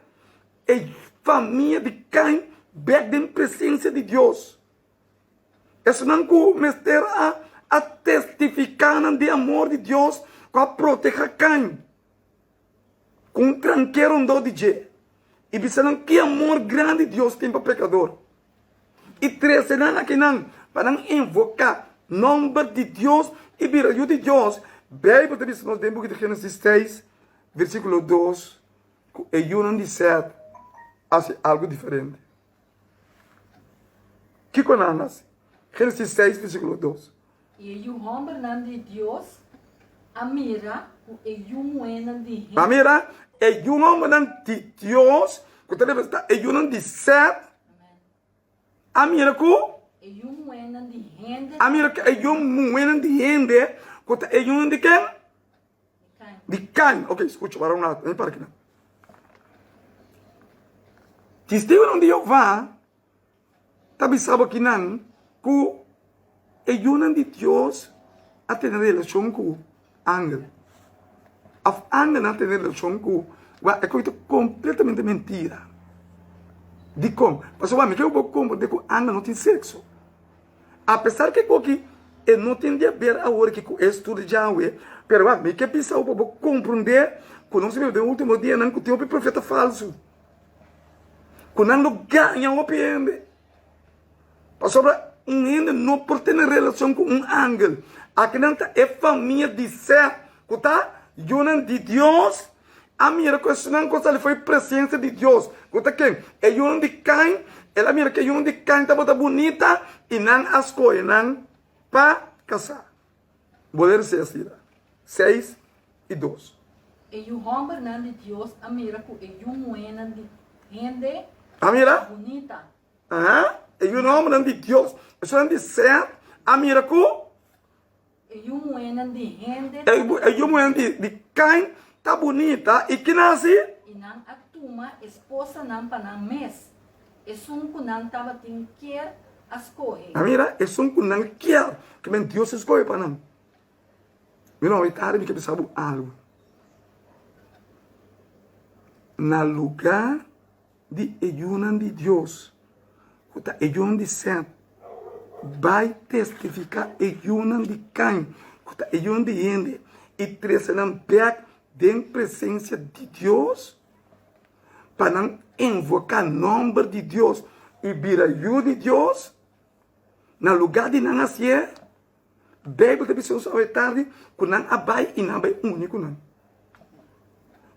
e famia di Kain bèk den presensia di Dios. Esnan ku mester a a testifiká nan di amor di Dios ku a protehá Kain. Ku un tranke rondó di dje i bisa nan ki amor grandi Dios tin pa pekador. I trese nan akinan pa nan invoká nòmber di Dios i bira yu di Dios. Beibel ta bisa nos den buki di Génesis seis, versíkulo dos, ku e yunan di Sèt hasi algu diferente. Kiko nan hasi? Génesis seis, versíkulo dos. I e yu hòmbernan di Dios a mira ku e yu muhénan di hende. A mira e yu hòmbernan di Dios, ku ta representá e yunan di Sèt, a mira ku. E yu muhénan di hende. A mira ku e yu muhénan di hende, ku ta e yunan di ken? Di Kain. Ok, skucha, para un ratu, mi para kinan. Testigunan di Jehová ta bisa bo kinan ku e yunan di Dios a tene relashon ku angel òf angelnan a tene relashon ku wak e kos ta kompletamente mentira. Dikon? Pasobra mi ke bo komprende ku angel no tin sekso. Apesar ke koki. E no tin di haber awor aki ku e estudio djawe, pero wak, mi ke bisa bo pa bo komprondé ku nos ta biba den último dianan ku tin hopi profeta falsu, ku nan lo gaña hopi hende. Pasobra un hende no por tene relashon ku un angel. Akinan ta e famia di Sèt, ku ta yunan di Dios, a mira ku esunnan ku a sali for e presensia di Dios, ku ta ken? E yunan di Kain. El a mira ku e yunan di Kain tabata bunita, i nan a skohe nan pa kasá. Bo lere seis, 6 i 2. E yu hòmbernan di Dios a mira ku e yu muhénan di hende A mira? bunita. Aha, e yu hòmbernan di Dios, esunnan di Sèt, a mira ku. E yu muhénan di hende. E yu muhénan di Kain ta bunita, i ki nan hasi? I nan a tuma esposanan pa nan mes, esun ku nan tabatin kier a skohe. A mira, esun ku nan kier, ke men Dios a skohe pa nan. Mi no, e tardi mi ke bisa bo algu. Na lugá. Di e yunan di Dios, ku ta e yunan di Sèt, bai testifiká e yunan di Kain, ku ta e yunan di hende, i trese nan bèk den presensia di Dios, pa nan invoká nòmber di Dios i bira yu di Dios, na lugá di nan hasié. Beibel ta bisa nos awe tardi ku nan a bai i nan a bai uni ku nan.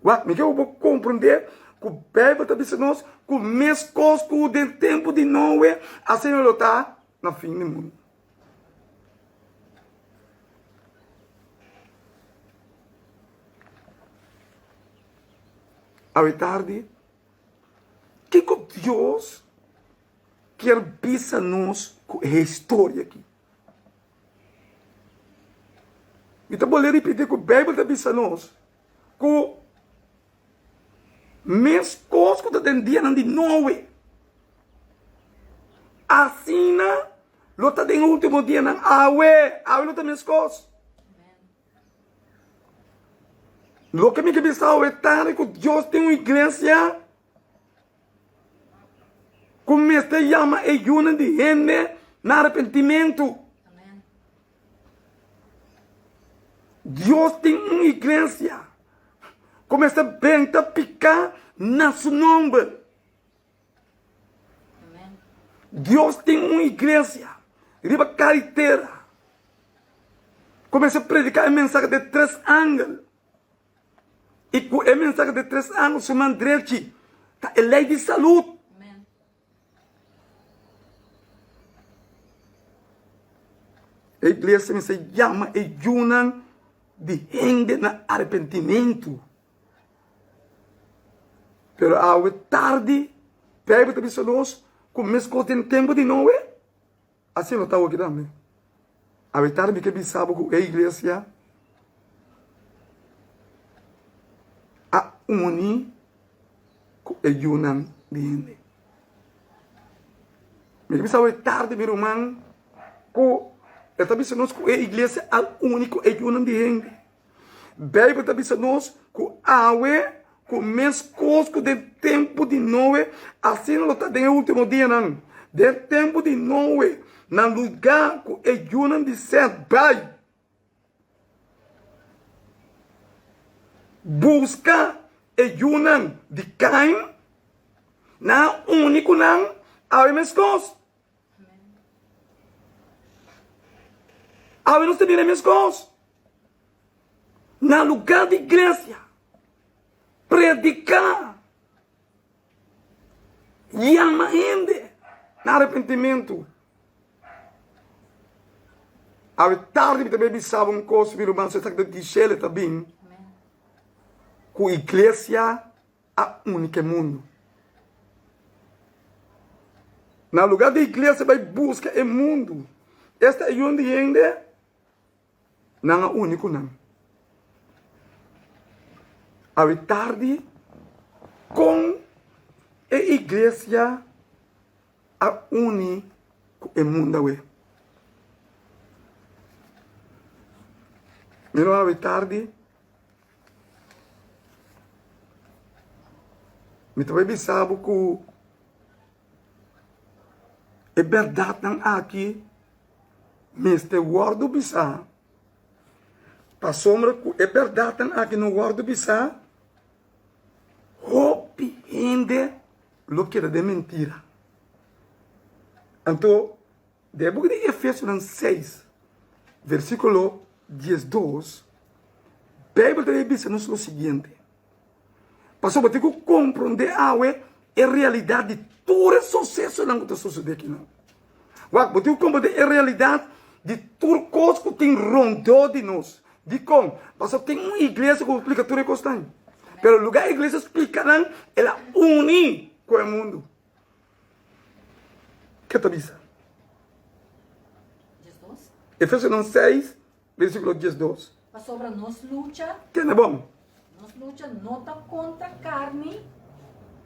Wak, mi ke bo komprendé ku Beibel ta bisa nos ku meskos ku den tempu di Noe, asina lo ta na fin di mundu. Awe tardi, kiko Dios kier bisa nos ku e historia aki? Mi ta bolbe ripiti ku Beibel ta bisa nos ku meskos ku ta den dianan di Noe, asina lo ta den e ultimo dianan awe. Awe lo ta meskos. Loke mi ke bisa awe ta ku Dios tin un iglesia. Ku mester yama e yunan di hende na arepentimentu. Dios tin un iglesia ku mester benta piká na su nomber. Dios tin un iglesia riba kari tera ku mester prediká e mensahe di tres angel. I ku e mensahe di tres angel su man drechi ta e lei di salud. E iglesia mester yama e yunan di hende na arepentimentu. Pero awe tardi, Beibel ta bisa nos ku meskos den tempu di Noe, Asina lo ta awoki tambe. Awe tardi mi ke bisa bo ku e iglesia a uni ku e yunan di hende. Mi ke bisa awe tardi mi ruman ku e ta bisa nos ku e iglesia a uni ku e yunan di hende. Beibel ta bisa nos ku awe ku meskos ku den tempu di Noe, asina lo ta den e último dianan. Den tempu di Noe, na lugá ku e yunan di Sèt bai buska e yunan di Kain, nan a uni ku nan awe meskos. Awe nos ta bira meskos. Na lugar di iglesia, prediká, yama hende na arepentimentu. Awe tardi mi ta bai bisa bo un kos, mi ruman, so esaki ta Gisele ta bin ku iglesia a uni ku e mundu. Na lugar di iglesia bai buska e mundu, esta e yun di hende, nan a uni ku nan. Awe tardi, kon e iglesia a uni ku e mundu awe? Mira awe tardi. Mi ta bai bisa bo ku e bèrdatnan aki. mester wòrdu bisá, pasobra ku e bèrdatnan aki no wòrdu bisá, hopi hende lo keda den mentira. Anto, den e buki di Efesonan seis, versíkulo diesdos, Beibel ta bisa nos lo siguiente, Pasobra bo tin ku komprondé awe e realidat di tur e susesonan ku ta sosodé akinan. Wak, bo tin ku komprondé e realidat di tur kos ku tin rondó di nos. Dikon? Pasobra tin un iglesia ku por splika tur e kosnan. Pero lugá e iglesia splika nan, el a uní ku e mundu. Ke ta bisa? Efesionan 6, Versíkulo 12. Pasobra nos lucha. Tende bon. Nos lucha no ta kontra karni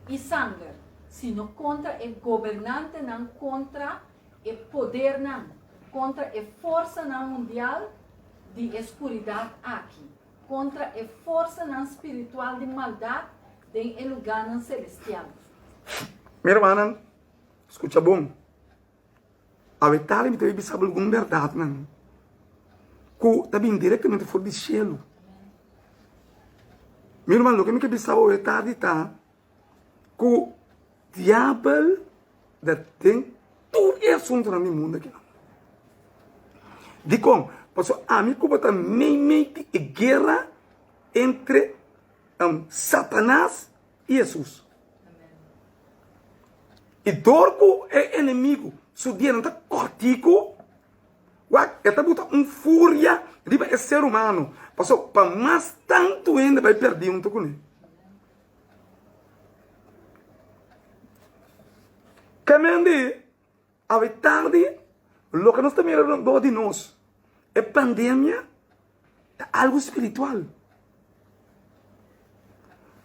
i sanger, sino kontra e gobernantenan, kontra e podernan, kontra e forsanan mundial di e skuridat aki, kontra e forsanan spiritual di maldat den e lugánan selestial. Mi hermannan, skucha bon. Awe tardi mi ta bisa bo algun bèrdatnan ku ta bin direktamente for di shelu. Mi ruman, loke mi ke bisa bo awe tardi ta ku diabel ta den tur e asuntunan di mundu aki. Dikon? Pasobra ami ku bo ta meimei di e guera entre Satanas i Hesus. I dor ku e enemigu su dianan ta kòrtiku, wak, e ta buta un furia riba e ser humano, pasobra pa mas tantu hende bai pèrdí huntu kuné. Kemendi, awe tardi, loke nos ta mira rondó di nos, e pandemia, ta algu spiritual.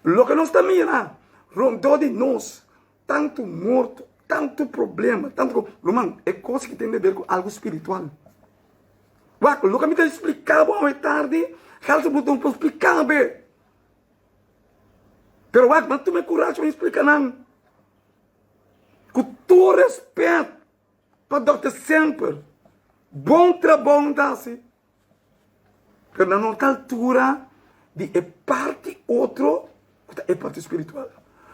Loke nos ta mira rondó di nos, tantu morto, tantu problema, tantu kos, ruman, e kos ki tin di ber ku algu spiritual. Wak, loke mi ta splika bo awe tardi, Gelson bo no por splika be. Pero wak, bo tuma e kurashi pa splika nan. Ku tur rèspèt pa dòkter Semper, bon trabou nan ta hasi. Pero nan no ta altura di e parti otro ku ta e parti spiritual.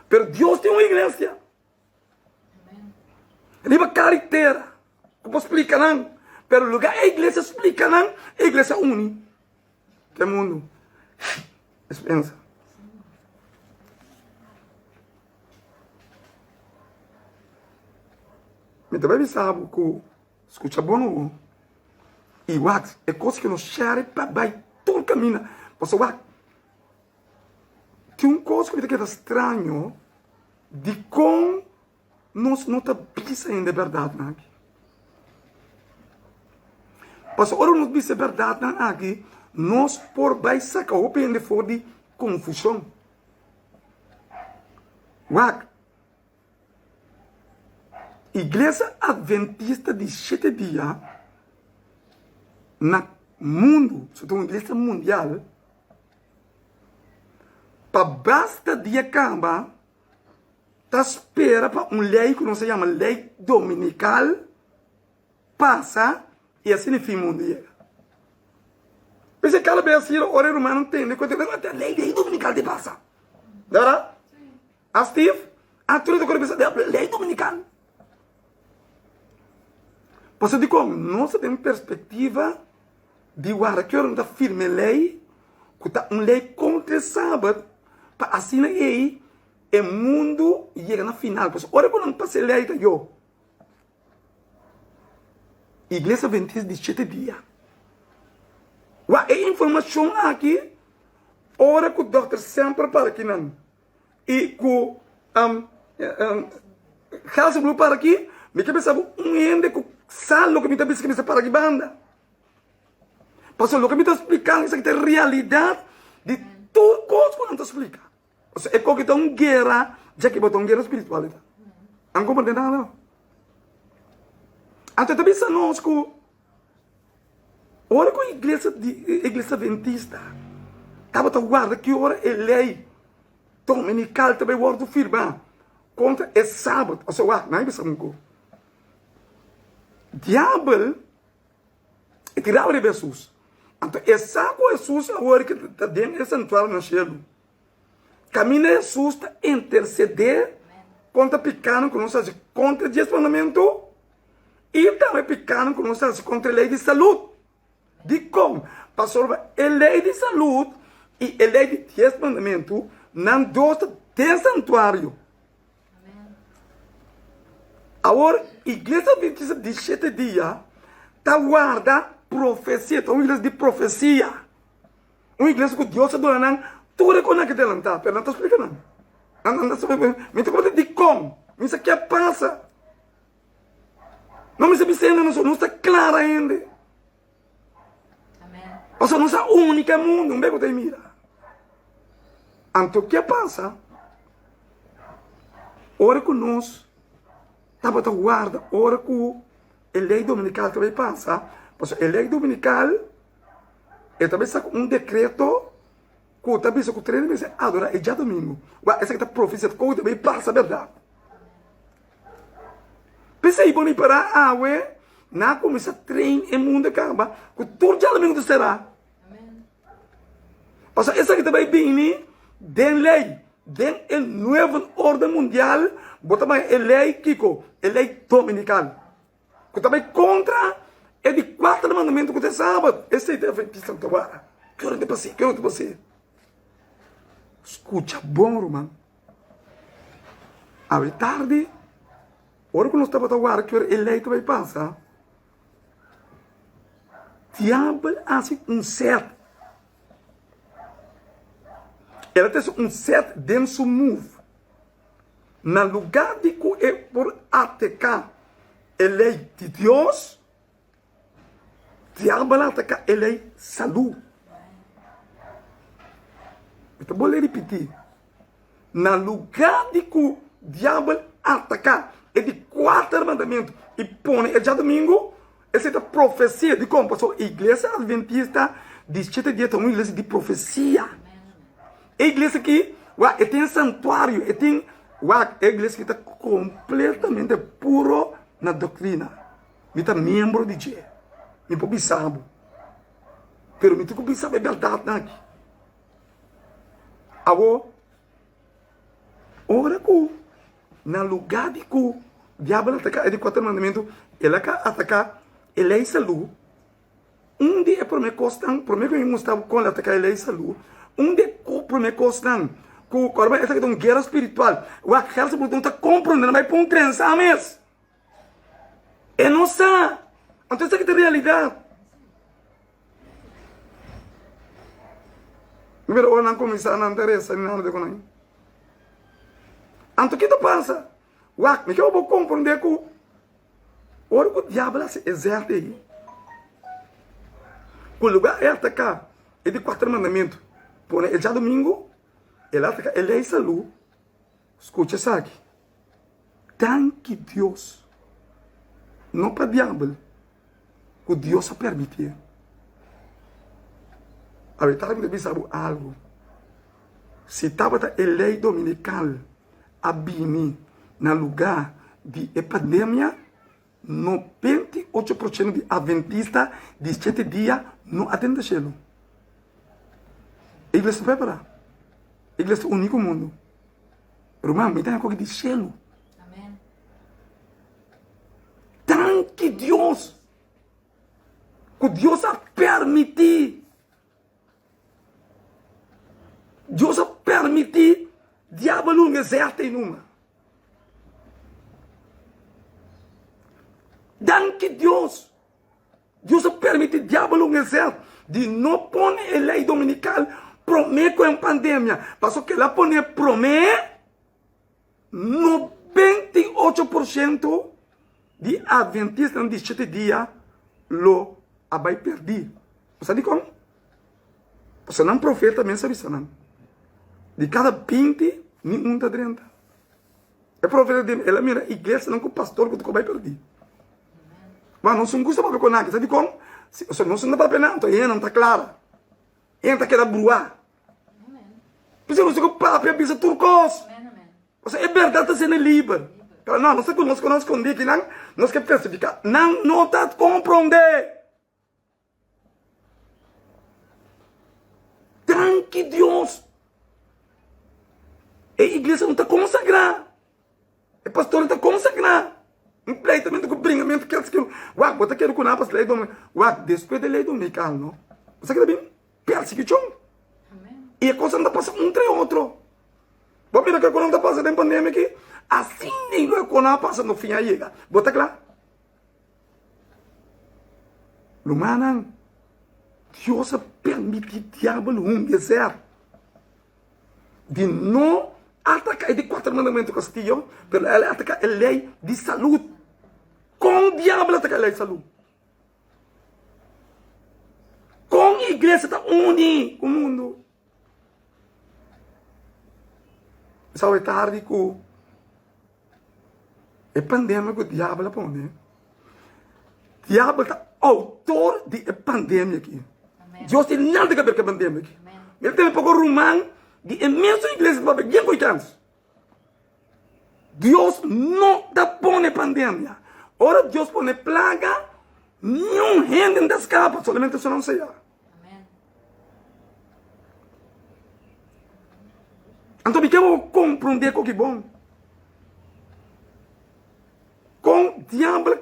Pero Dios tin un iglesia riba kara i tera ku por splika nan. Pero lugar e iglesia splika nan, e iglesia uni ku e mundu. Espensa. Mi ta bai bisa bo ku Skucha bon owo i wak e kos ku nos share pa bai tur kaminda. Pasobra wak, tin un kos ku mi ta keda straño dikon nos no ta bisa hende e bèrdatnan aki. Pasobra ora nos bisa e bèrdatnan aki, nos por bai saka hopi hende for di konfushon. Wak. Iglesia Adventista di Shete Dia na mundu, so ta un iglesia mundial, pa basta dia kaba ta spera pa un lei ku nos a yama lei dominikal pasa i asina e fin mundu yega. P'esei kada bes ora e rumannan tende ku e lei dominikal ta pasa, bèrdat? A Steve, a tur ta kore bisa de ley dominical. Pasobra dikon nos ta den perspectiva di warda ki ora no ta firma e ley ku ta un ley kontra e sabat pa asina ei e mundu yega na final. Pasobra ora ku nan pasa e ley ta yo. Iglesia Adventista di shete dia. Wak e informashon aki ora ku Dòkter Semper para kinan. I ku Gelson lo para aki, mi ke bisa ku un hende ku sa loke mi ta bisa ke mester para aki banda. Pasobra loke mi ta splika esaki ta realidat di tur kos ku nan ta splika. Pasobra e koki ta un guera, dja ke bo ta un guera spiritual e ta. Nan komprende nada. Anto e ta bisa nos ku ora ku iglesia di iglesia adventista tabata warda ki ora e lei dominikal ta bai wòrdu firmá kontra e sabat, osea wak, nan a bisa un ku diabel. E tiraba riba Hesus. Anto e sa ku Hesus awor ki ta den e santuario na shelu. Kaminda Hesus ta intersedé kontra pikánan ku nos hasi kontra e dies mandamentu i tambe pikánan ku nos hasi kontra e lei di salud. Dikon? Pasobra e lei di salud i e lei di dies mandamentu nan dos ta den santuario. Awor, Iglesia Adventista di Shete Dia ta warda profesia, ta un iglesia di profesia. Un iglesia ku Dios a duna nan tur e konan ke delantá, pero nan ta splika nan. Nan ta splika, mi ta komprende dikon, mi sa ke a pasa. No mi sa bisa hende nos, nos ta klara hende. Pasobra nos a única mundu, un bes ku ta mira. Anto ke pasa? Ora ku nos tabata warda, ora ku e lei dominikal ta bai pasa, pasobra e lei dominikal e ta bai saka un dekreto ku ta bisa ku tur hende mester adorá e djadumingu. Wak, esaki ta profesia ku ta bai pasa bèrdat. P'esei bo ripará awe nan a kuminsá train e mundu kaba ku tur djadumingu ta será. Pasobra esaki ta bai bini den lei, den e nuevo orden mundial bo ta bai e lei kiko? E lei dominikal ku ta bai kontra e di kuater mandamentu ku ta e sabat. Esei ta Adventista ta wara. Ke ora ta pas'é? Ke ora ta pas'é? Skucha bon ruman. Awe tardi, ora ku nos tabata wara ki ora e lei ta bai pasa, diabel a hasi un sèt. El a trese un sèt den su move. Na lugá di ku e por ateka e lei di Dios, Diabel a ataká e lei salú. Mi ta bolbe ripití, na lugá di ku diabel ataká e di kuater mandamentu i pone e djadumingu, esei ta profesia. Dikon? Pasobra Iglesia Adventista di Shete Dia ta un iglesia di profesia. E iglesia aki, wak, e tin santuario, e tin, wak, e iglesia aki ta kompletamente puro na doktrina. Mi ta miembro di dje. Mi por bisa bo. Pero mi tin ku bisa bo e bèrdatnan aki. Awor, ora ku na lugá di ku diabel ataká e di kuater mandamentu, el a ka ataká e lei salú. Un di e promé kosnan, promé ku mi mustra bo kon el a ataká e lei salú, un di e promé kosnan ku kòrda esaki ta un guera spiritual. Wak, Gèlsa bo no ta komprondé, nan bai pon trensa mes. E no sa. Anto esaki ta realidad. Mi mira ora nan kuminsá nan ta resa ni nada de ku nan. Anto ki ta pasa? Wak, mi ke bo komprondé ku ora ku diabel hasi e zèt ei, ku lugá e ataká e di kuater mandamentu, pone e djadumingu, el a ataká e lei salú, skucha esaki. Danki Dios, no pa diabel, ku Dios a permitié. Awor mi ta bisa bo algu, si tabata e lei dominikal a bini na lugá di e pandemia, 98 por shento di adventista di shete dia no a tenta shelu. E iglesia ta prepará. E iglesia ta uní ku mundu. Ruman, mi ta koki di shelu. Danki Dios ku Dios a permití. Dios a permití diabel un ezerte numa. Danki Dios. Dios a permiti diabel un ezèlt di no pone e lei dominikal promé ku e pandemia. Pasobra ku el a pone promé, 98 por shento di adventistanan di shete dia lo a bai pèrdí. Bo sa dikon? Pasobra nan profeta mes a bisa nan, di kada 20, ni un ta drenta. E profeta di, el a mira iglesianan ku pastor ku ta ku bai pèrdí. Ma nos no gusta papia ku nan, sa dikon? Si pasobra nos no ta papia nan, anto e nan ta klara. E nan ta keda bruá. P'esei nos tin ku papia bisa tur kos. Pasobra e bèrdat ta sende liber. Pero no, nos ta ku nos ku nan skondí akinan, nos ke testifiká. Nan no ta komprondé. Danki Dios. E iglesia no ta konsagrá. E pastor no ta konsagrá. Un pleitamentu ku bringamentu kel skilu. Wak, bo ta kere ku nan pas lei dominikal. Wak, despues di lei dominikal no. Bo sa ke ta bin? Persekushon. I e kosnan ta pasa un tra e otro. Bo mira ke kosnan ta pasa den pandemia aki? Asin di lo e kosnan a pasa no fin a yega. Bo ta kla? Rumannan, Dios a permití diabel hunga e ser di no ataka e di kuater mandamentu kastio, pero el a ataka e lei di salud. Kon diabel a ataka e lei di salud? Kon iglesia ta uni ku mundu? Esau e tardi ku e pandemia ku diabel a pone. Diabel ta outor di e pandemia aki. Dios tin nada ke ber ku e pandemia aki. Mi tene poko ruman di e mesun iglesia ku papia bien ku chèns. Dios no ta pone pandemia. Ora Dios pone plaga, niun hende no ta skapa, solamente esunnan seya. Anto mi ke bo komprondé koki bon. Kon diabel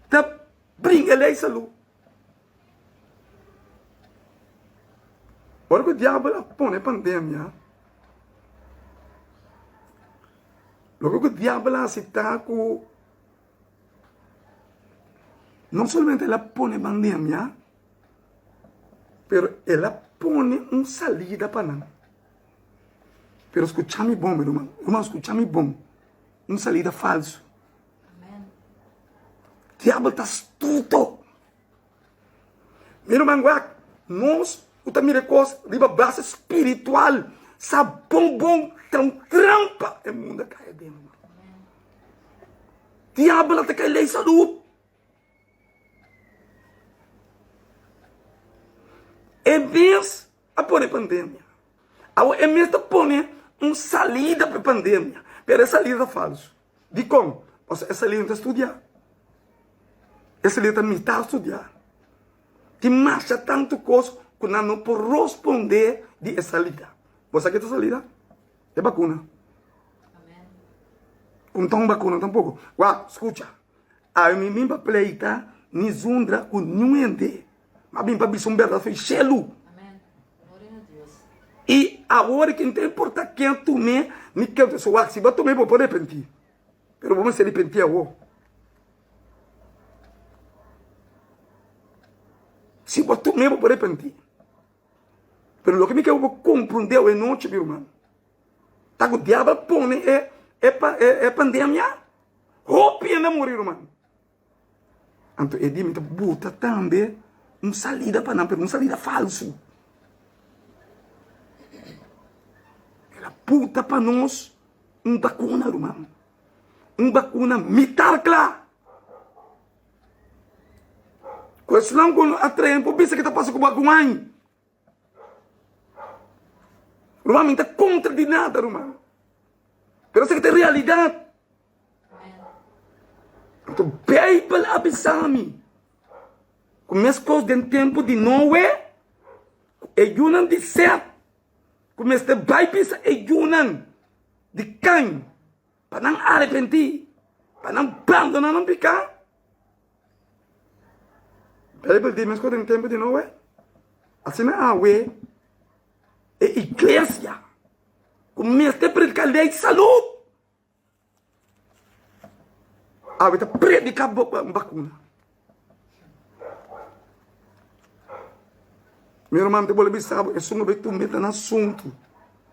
ta bringa lei salú. Ora ku diabel a pone pandemia, loke ku diabel a hasi ta ku no solamente el a pone pandemia, pero el a pone un salida pa nan. Pero skucha mi bon, mi ruman, ruman skucha mi bon, un salida falso. Diabel ta astuto. Mi ruman wak, nos ku ta mira e kos riba base spiritual sa bon bon ta un trampa e mundu a kai aden. Diabel a ta kai lei salud. E mes a pone pandemia. Awor e mes ta pone un salida pa e pandemia, pero e salida ta falso. Dikon? Pasobra e salida no ta studiá. E salida ta mitá studiá. Tin masha tantu kos ku nan no por rospondé di e salida. Bo sa ke ta salida? E bakuna. Ku no ta un bakuna tampoko. Wak, skucha. Ami mi pa pleita ni zundra ku niun hende. Ma bin pa bisa un bèrdat fo'i shelu. I awor ki no ta importa ken a tum'é ni ken ta wak si bo a tum'é bo por repentí. Pero bo mester repentí awor. Si bo a tum'é bo por repentí. Pero loke mi ke bo komprondé awe nochi mi ruman ta ku diabel a pone e e pandemia hopi hende a muri ruman. Anto e di mi ta buta tambe un salida pa nan, pero un salida falsu. El a buta pa nos un bakuna, ruman. Un bakuna mitar kla. Ku esnan ku a traen por bisa ke ta pasa ku bo algun aña. Ruman, mi ta kontra di nada, ruman. Pero esaki ta e realidat. Anto Beibel a bisa mi ku meskos den tempu di Noe, ku e yunan di Sèt ku mester bai bisa e yunan di Kain pa nan arepentí, pa nan bandoná nan piká. Beibel di meskos den tempu di Noe, asina awe e iglesia ku mester prediká lei di salú. Awe ta predica bakuna. Mi hermano te bolbe bisa bo, esun ku tu meta na asuntu.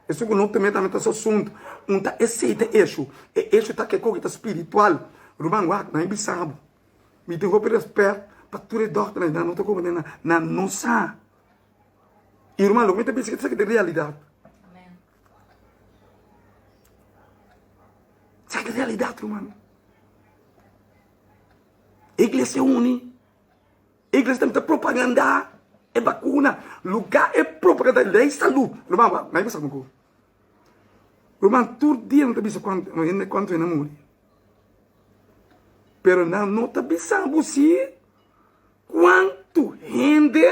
Esun ku no te meta na su asuntu. Un ta esei ta eshu. E eshu ta ke koki ta spiritual. Ruman wak, nan bisa bo. Mi tin hopi respet pa tur e dokternan, nan no ta komo nan, nan no sa. I ruman, loke mi ta bisa esaki ta realidat. Sa ki realidat, ruman. Iglesia uni. Iglesia tambe ta propaganda e bakuna. Lugar e propaganda lei salud. Ruman, wak, na bisa ku. Ruman, tur dia nan ta bisa kuantu hende kuantu hende a muri. Pero nan no ta bisa bo si kuantu hende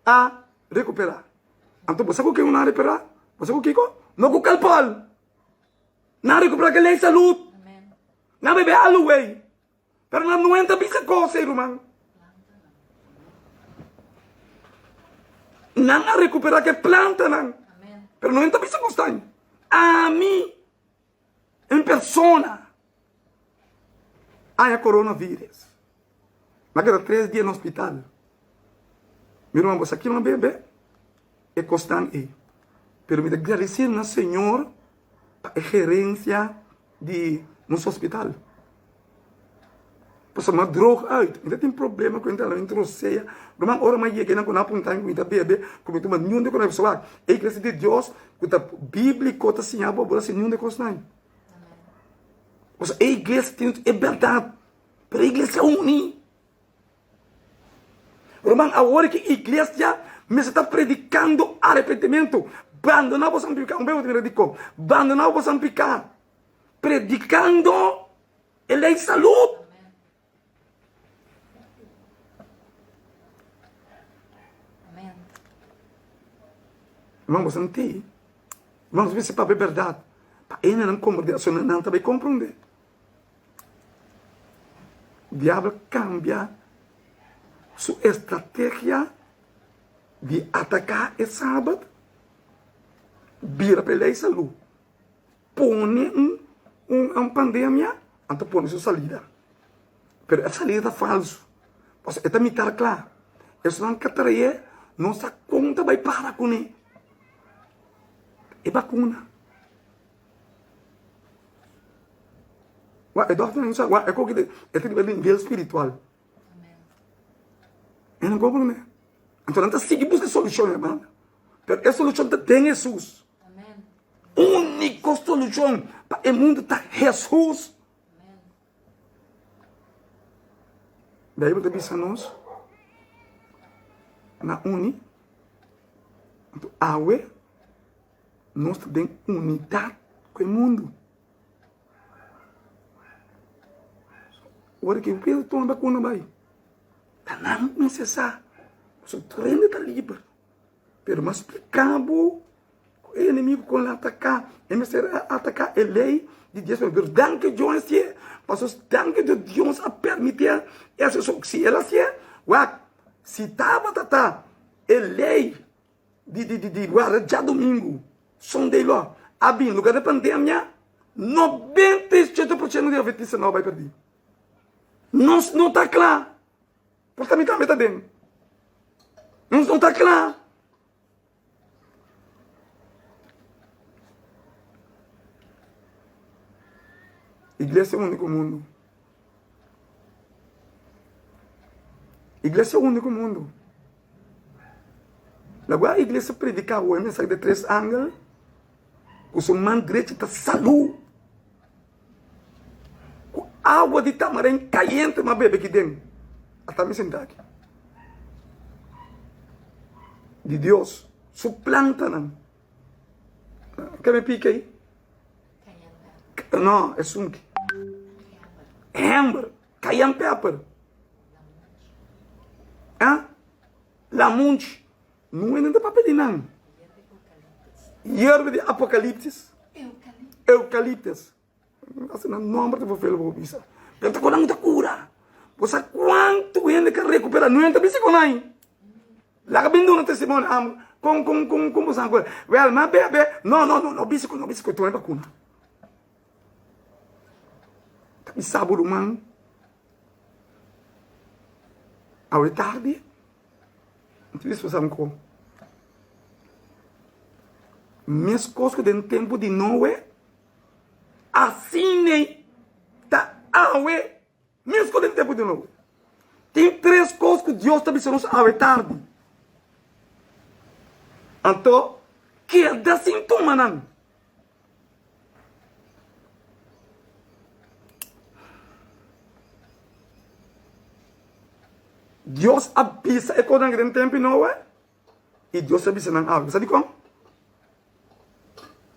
a. rekuperá. Anto bo sa ku ken nan a rekuperá? Bo sa ku kiko? No ku Calpol. Nan a rekuperá ku lei salud. Nan a bebe aluwei. Pero nan no enta bisa kos ei, ruman. Nan a rekuperá ku e plantanan. Pero no enta bisa kos tan. Ami, en persona, haña coronavirus. Mi a keda tres dia na hospital. Mi ruman, bo sa kima bebe e kosnan ei. Pero mi ta gradisí na Señor pa e gerencia di nos hospital. Pasobra mi a droog uit. Mi ta tin problema ku entra den rosea. Ruman, ora mi a yega einan ku nan a punta mi ku mi ta bebe, ku mi tuma niun di e kosnan. Pasobra e iglesia di Dios ku ta bíbliko ta siña bo, bo ta hasi niun di e kosnan. Pasobra e iglesia tin e bèrdat, pero e iglesia uni. Ruman, awor ki iglesia mester ta predikando arepentimentu, bandoná boso piká. Un bes bo ta mira dikon. Bandoná boso piká. Predikando e lei salud. Ruman, boso ntei. Ruman, boso mester papia bèrdat. Pa hendenan komprendé, asonan nan ta bai komprendé. Diabel cambia su estrategia di ataca e Sabat, bira pa e ley salud, pone un un pandemia, anto pone su salida. Pero e salida ta falso, pasobra e ta mitar cla. Esnan ka trae no sa con ta bay para cune e vacuna. Wak, e dòkternan sa, wak, e koki de, e ta riba nivel spiritual. E no komprende. Anto nan ta sigui buska solushon, hermano. Pero e solushon ta den Hesus. Úniko solushon pa e mundu ta Hesus. Bijbel ta bisa nos na uni. Anto awe Nos ta den unidat ku e mundu. Ora ki Pedro toma bakuna bai, ta nan mester sa. Pasobra tur hende ta liber. Pero mas splika bo ku e enemigu kon lo ataka. E mester a ataka e lei di Dios. Pero danki Dios hasié. Pasobra danki Dios, Dios a permitié e hasi esaki. Si el hasié, wak, si tabata ta e lei di di di guarda djadumingu Sunday law a bin lugar di pandemia 97% di adventista no a bai perdi nos no ta kla por ta mi tambe ta den nos no ta kla Iglesia único mundo Iglesia único mundo Lago a iglesia prediká awo e mensahe di tres angel ku su man drechi ta salú ku awa di tamaren kayente m'a bebe aki den. Ata mi sinta aki. Di Dios su plantanan. Ke mi pika ei? No, esun ki. Hember, cayenne pepper. Ah? Lamunchi. No e ta papia di nan. Yerba di apokalipsis. Eukaliptus. Asina nomber ta verveel bo bisa. Pero ta ku nan ta kura. Bo sa kuantu hende ka rekupera. No e ta bisa ku nan. Laga bin duna testimonio. Am, kon, kon, kon, kon bo sa ku. Wel, ma bebe. No, no, no, no bisa ku, no bisa ku. Tuma e bakuna. Ta bisa bo ruman. Awe tardi, mi ta bisa boso meskos ku den tempu di Noe, asina ta awe, meskos den tempu di Noe. Tin tres kos ku Dios ta bisa nos awe tardi. Anto, keda sin tuma nan. Dios a bisa e kosnan den tempu di Noe i Dios a bisa nan awe. Sa dikon?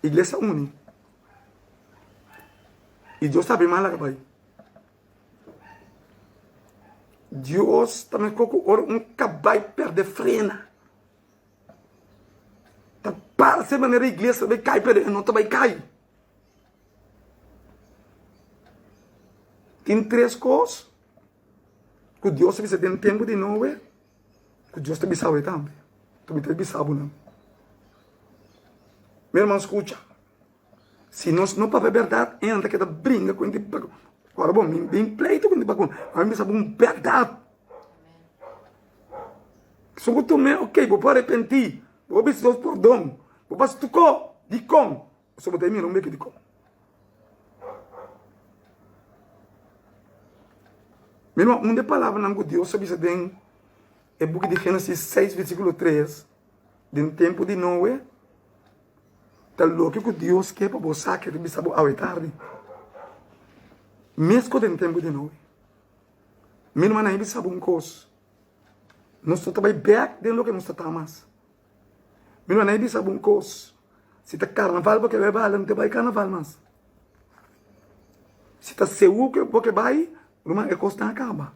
Iglesia uni. I Dios ta habri man laga bai. Dios ta meskos ku ora un kabai perde frena. parse manera iglesia ta bai kai pero e no ta bai kai. Tin tres kos ku Dios a bisa den tempu di Noe ku Dios ta bisa awe tambe. Ku mi ta bisa bo nan. Mi herman skucha. Si nos no papia bèrdat e nan ta keda bringa ku hende. Ora bo mi bin pleito ku hende pa ku mi bisa bo un bèrdat. Esun ku tum'é ok bo por arepentí, bo por bisa Dios pordon, bo por hasi tur kos. Dikon? Pasobra bo ta mira un beke dikon. Mi hermano, un di e palabranan ku Dios a bisa den e buki di Génesis seis versíkulo tres, den tempu di Noe, Ta loke ku Dios ke pa bo sa ke ta bisa bo awe tardi. Mes ku den tempu di Noe. Mi rumannan, mi bisa bo un kos. Nos no ta bai bèk den loke nos ta ta mas. Mi rumannan, mi bisa bo un kos. Si ta karnaval bo ke bai bala, no ta bai karnaval mas. Si ta seú bo ke bai, ruman, e kosnan a kaba.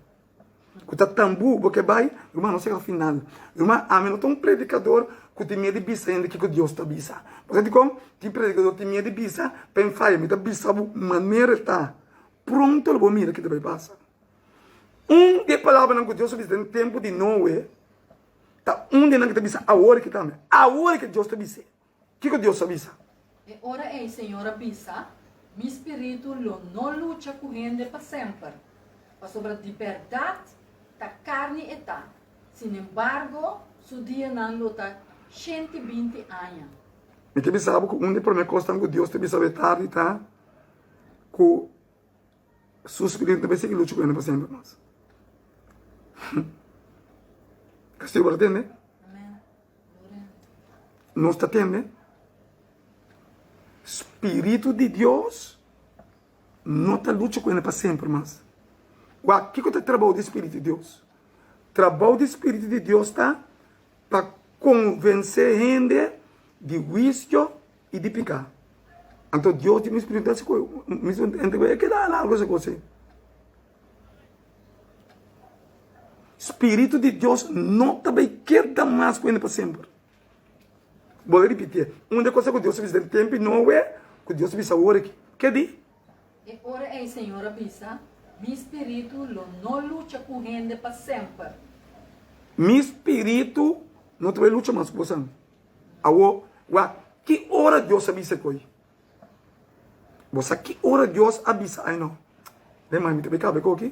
Ku ta tambú bo ke bai, ruman, no sega final. Ruman, ami no ta un predikador ku tin miedu di bisa hende kiko Dios ta bisa. Bo sa dikon? Tin predikador tin miedu di bisa pa e faya. Mi ta bisa bo manera e ta. Pronto lo bo mira ke ta bai pasa. Un di e palabranan ku Dios a bisa den tempu di Noe ta un di nan ku ta bisa awor aki tambe. Awor aki Dios ta bis'é. Kiko Dios a bisa? E ora ei Señor a bisa, Mi spiritu lo no lucha ku hende pa semper, pasobra di bèrdat ta karni e ta, sinembargo su dianan lo ta shenti binti aña. Mi ta bisa bo ku un di e promé kosnan ku Dios ta bisa bo e tardi ta ku su spiritu ta bai sigui lucha ku hende pa semper mas. Kastigo bo ta tende? Nos ta tende? Spiritu di Dios no ta lucha ku hende pa semper mas. Wak, kiko ta trabou di spiritu di Dios? Trabou di spiritu di Dios ta pa konvensé hende di huisio i di piká. Anto Dios di mi spiritu ta hasi ku mi spiritu e keda largu esei kos ei. Spiritu di Dios no ta bai keda mas ku hende pa semper. Bo a ripitié. Un di e kosnan ku Dios a bisa den tempu di Noe, ku Dios a bisa awor aki. Ke di? E ora ei Señor a bisa, Mi spiritu lo no lucha ku hende pa semper. Mi spiritu no ta bai lucha mas ku bosan. Awor, wak, ki ora Dios a bisa ku ei? Bo sa ki ora Dios a bisa ai no? Den mai mi ta bai kaba e koki,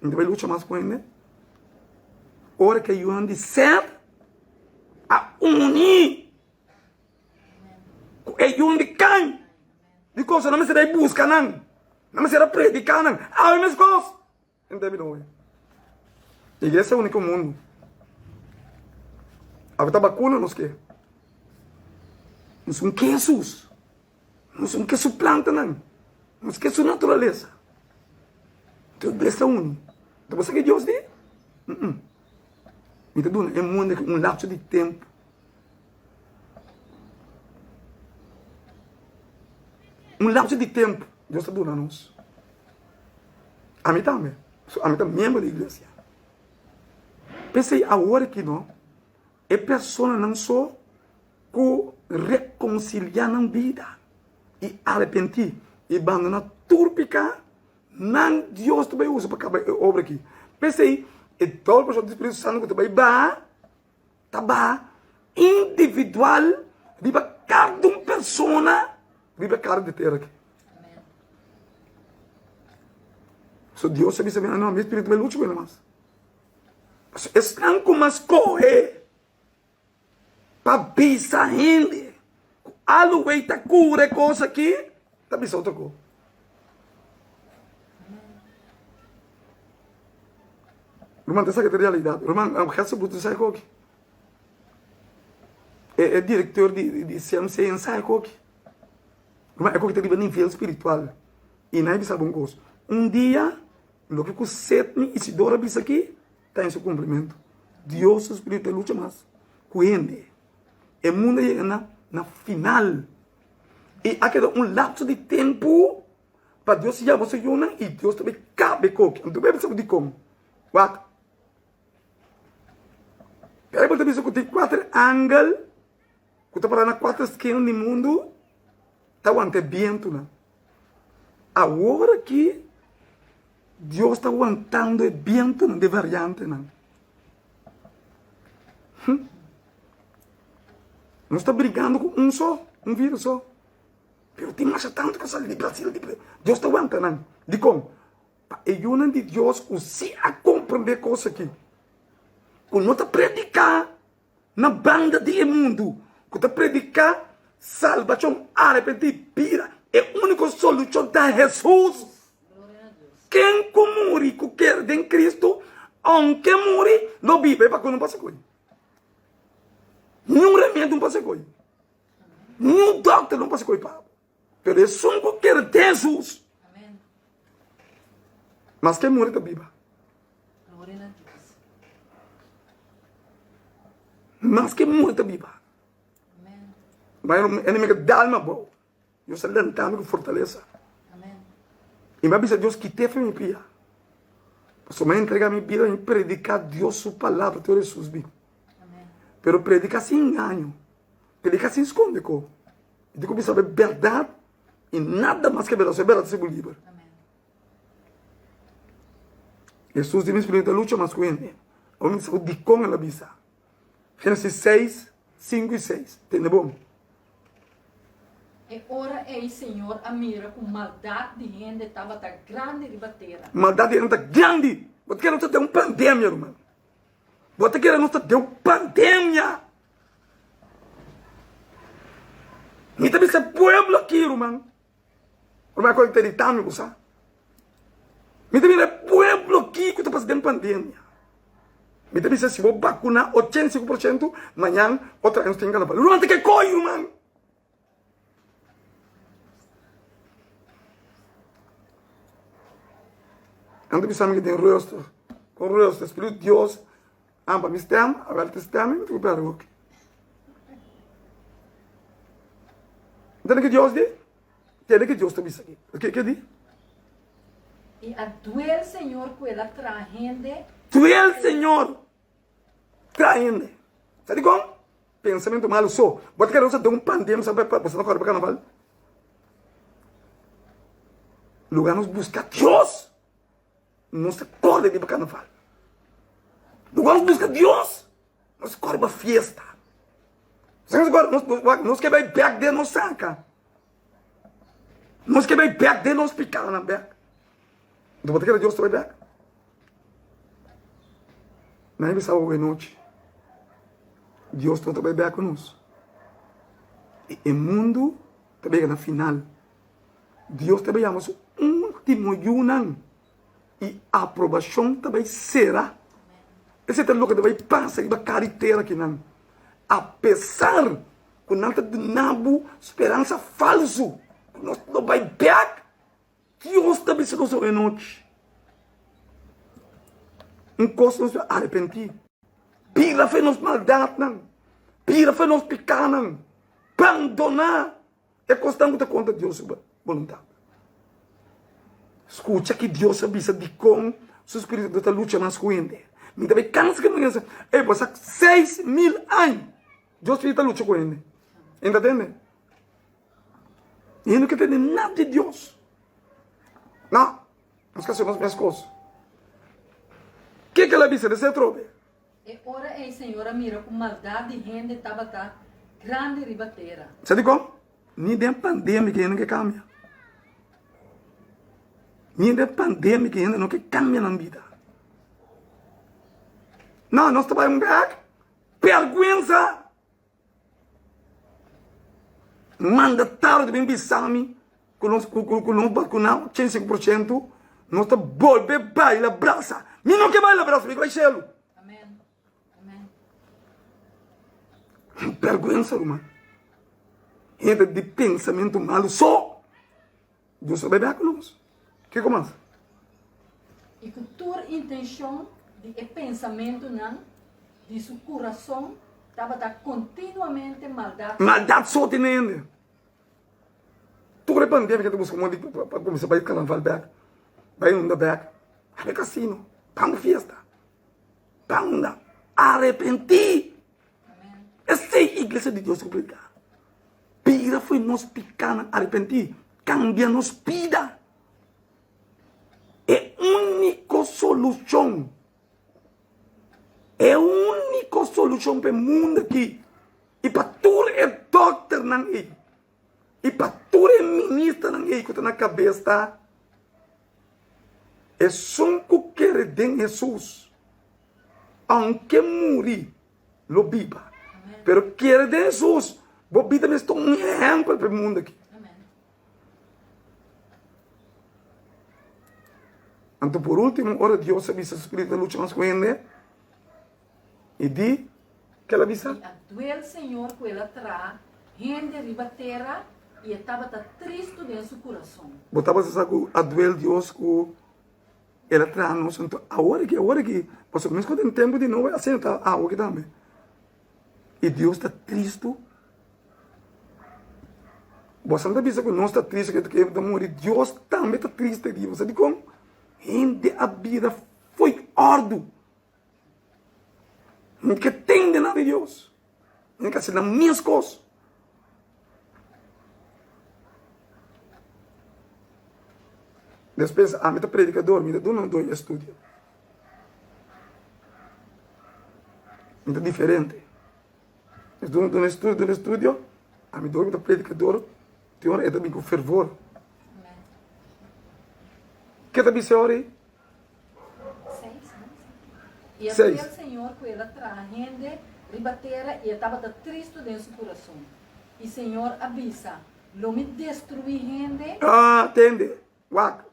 mi ta bai lucha mas ku hende. Ora ku e yunan di Seth a uni ku e yun di Kain, dikon so nan mester a buska nan, nan mester a predika nan, awe meskos. N ta bira oe. Iglesia úniko mundu. Awe ta bakuna nos ke. Nos un ke Hesus. Nos un ke su plantanan. Nos ke su naturalesa. Enton iglesia uni. Enton bo sa ke Dios di? Mi ta duna e mundu aki un lapso di tempu. Un lapso di tempu Dios ta duna nos. Ami tambe. So, ami ta miembro di iglesia. P'esei awor aki no, e personanan so ku rekonsiliá nan bida i arepentí i bandoná tur piká, nan Dios ta bai usa pa kaba e obra aki. P'esei e doble porshon di Spiritu Santu ku ta bai baha, ta baha individual riba kada un persona riba e kara di tera aki. So Dios a bisa mi, no, mi spiritu bai lucha ku hende mas. Pasobra esnan ku mas kohe pa bisa hende ku alowei ta kura e kos aki, ta bisa otro kos. Ruman, ta esaki ta realidat. Ruman, Gerson Brutus sa e koki. E, e direktor di, di CMC sa e koki. Ruman, e koki ta riba nivel spiritual. I nan a bisa bo un kos. Un dia, loke ku Setni Isidoro a bisa aki, ta en su kumplimentu. Dios su spiritu ta lucha mas ku hende. E mundu a yega na, na final. I a keda un lapso di tempu Pa Dios yama su yunan i Dios ta bay kabe koki. Anto Bijbel sa ku dikon? Wak. Bijbel ta bisa ku tin kuater angel. ku ta para na kuater skina di mundu ta wanta e bientunan. Awor aki Dios ta wantando e bientunan di variantenan. Hm. Nos ta brigando ku un so, un virus so. Pero tin masha tantu ku sali di Brasil. Di... Dios ta wanta nan. Dikon? Pa e yunan di Dios ku si a komprendé kos aki, ku no ta prediká na banda di e mundu, ku ta prediká salbashon, arepentí, bira, e úniko solushon ta Hesus. Ken ku muri ku kere den Kristu, ounke muri, lo biba. E pa ku no pasa ku ei. Niun remedi no pasa ku ei. Niun dòkter no pasa ku ei pa bo. Pero esun ku kere den Hesus, maske muri ta biba. Maske muri ta biba. Ma enemigo dal mi abou. Dios a lanta mi ku fortalesa. I mi a bisa Dios kite fe mi pia. Pasobra mi a entrega mi bida mi prediká Dios su palabra te ora Hesus bin. Pero prediká sin engaño. Prediká sin skonde ko. I tin ku bisa e bèrdat i nada mas ke bèrdat. So e bèrdat ta hasi bo liber. Hesus di mi spiritu ta lucha mas ku hende. Awor mi ta sabi dikon el a bisa. Génesis 6, 5 i 6. Tende bon. E ora ei Señor a mira ku maldat di hende tabata grandi riba tera. Maldat di hende ta grandi. Bo ta kere nos ta den un pandemia, ruman. Bo ta kere nos ta den un pandemia. Mi ta bisa pueblo aki, ruman. Ruman, ku ta irita mi, bo sa. Mi ta mira pueblo aki ku ta pasa den pandemia. Mi ta bisa si bo bakuna 85%, mañan otra nos tin karnaval. Ruman, ta ke koi, ruman? Nan ta bisa mi den rustig. Kon rustig, Spiritu Dios ampa mi stem, awel ta stem, mi ta ku pera hoki. Tende ke Dios di? Tende ke Dios ta bisa aki. Ke ke di? I a duel Señor ku el a traha hende. Duel Señor traha hende. Sa dikon? Pensamentu malu so. Bo ta kere nos ta den un pandemia sa pa boso ta kore pa karnaval? Lugar nos buska Dios, nos ta kore riba karnaval. Lugar nos buska Dios, nos kore pa fiesta. Nos ke bai bek den nos saka. Nos ke bai bek den nos pikanan bek. Bo ta kere Dios ta bai bek? Nan bisa awe nochi, Dios no ta bai bek ku nos. I e mundu ta bega na final. Dios ta bai yama su ultimo yunan i aprobashon ta bai sera. Esei ta loke ta bai pasa riba kara di tera akinan. Apesar ku nan ta duna bo speransa falsu ku nos lo bai bek. Dios ta bisa nos awe nochi, un kos nos ta arepentí, bira fe nos maldatnan, bira fe nos pikánan, bandoná e kosnan ku ta kontra Dios su boluntat. Skucha ki Dios a bisa dikon su spiritu ta lucha mas ku hende. Mi ta bai kansa ku mi Ey, pasa 6000 aña Dios spiritu ta lucha ku hende. Enta tende? I no ke tende nada di Dios. No, nos ka hasi nos mes kos. Ke ke el a bisa? Dese atrobe. E ora ei Señor a mira ku maldat di hende tabata grandi riba tera. Sa dikon? Ni den pandemia ke hende no ke kambia. Ni den pandemia ke hende no ke kambia nan bida. No, nos ta bai un bek. Bèrgwensa! Mandatario ta bin bisa mi ku nos ku ku nos bakuna 85% nos ta bolbe baila brasa. Mi no ke baila brasa, mi ke bai shelu. Bergwensa ruman. Hende di pensamentu malu so. Dios ta bebe ku nos. Kiko mas? I ku tur intenshon di e pensamentunan di su kurason tabata kontinuamente maldat. Maldat so tin hende. Tur e pandemia ke ta buska moda di pa kuminsá bai karnaval bèk, bai unda bèk, bai kasino, ban fiesta, ban unda. Arepentí! Esei iglesia di Dios ku prediká. Bira fo'i nos pikánan, arepentí, kambia nos bida. E úniko solushon, e úniko solushon pa e mundu aki i pa tur e dòkternan ei i pa tur e ministernan ei ku ta na kabes ta, esun ku kere den Hesus, ounke muri, lo biba. Pero kere den Hesus, bo bida mester ta un ehèmpel pa e mundu aki. Anto por último, ora Dios a bisa su spiritu ta lucha mas ku hende, i di, ke el a bisa? I a duel Señor ku el a traha hende riba tera, i e tabata tristu den su kurason. Bo tabata sa ku a duel Dios ku el a traha nos? Anto awor aki, awor aki, pasobra meskos den tempu di Noe asina ta awe aki tambe. I Dios ta tristu. Boso ta bisa ku nos ta tristu ku e ta muri. Dios tambe ta triste di bo. Sa dikon? Hende a bira fo'i òrdu. No ke tende nada di Dios. Nan ke hasi nan mes kos. Despues ami ta predikador, mi ta duna un doi estudio. Mi ta diferente. Mi ta duna estudio, duna estudio, ami dor mi ta predikador, tin ora e ta bin ku fervor. Ke ta bisa ora ei? I a duel Señor ku el a traha hende riba tera i e tabata tristu den su kurason. I Señor a bisa, Lo mi destruí hende. Ah, tende, wak.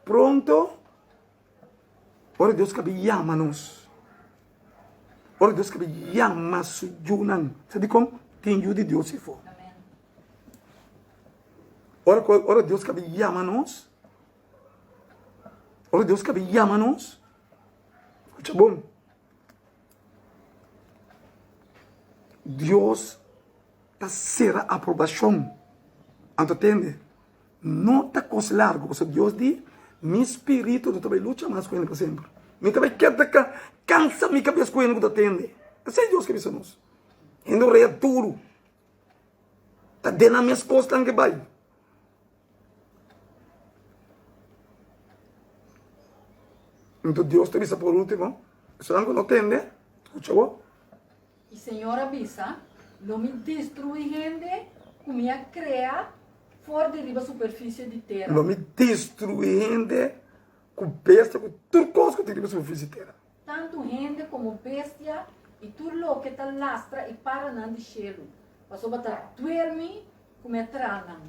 Pronto, ora Dios kabi yama nos, ora Dios kabi yama su yunan, sa dikon? Tin yu di Dios efo. Ora, ora Dios kabi yama nos, ora Dios kabi yama nos, skucha bon, Dios ta sera aprobashon. Anto tende, No ta kos largu, pasobra Dios di, Mi spiritu no ta bai lucha mas ku hende pa semper. Mi ta bai keda ka kansa mi kabes ku hende ku ta tende. Esei Dios ke bisa nos. Hende orea duru. Ta den nan mes kosnan ke bai. Enton Dios ta bisa por ultimo, esunnan ku no tende, skucha bo. I Señor a bisa, Lo mi destruí hende ku mi a krea for di riba superfisie di tera. Lo mi destruí hende ku bestia, ku tur kos ku tin riba superfisie di tera. Tantu hende komo bestia i tur loke ta lastra i paranan di shelu, pasobra ta duel mi ku mi a traha nan.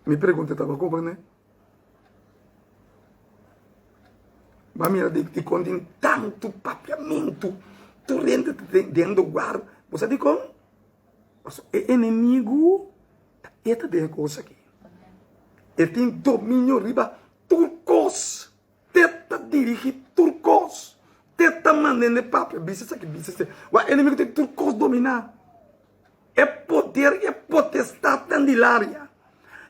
Mi pregunta ta, bo komprendé? Bo a mira dikon tin tantu papiamentu, tur hende ta den lugar. Bo sa dikon? Pasobra e enemigu ta e ta den e kos aki. E tin dominio riba tur kos. Te ta dirigi tur kos. Te ta manda hende papia, bisa esaki, bisa esei. Wak enemigu tin tur kos dominá. E poder i e potestatnan di laria.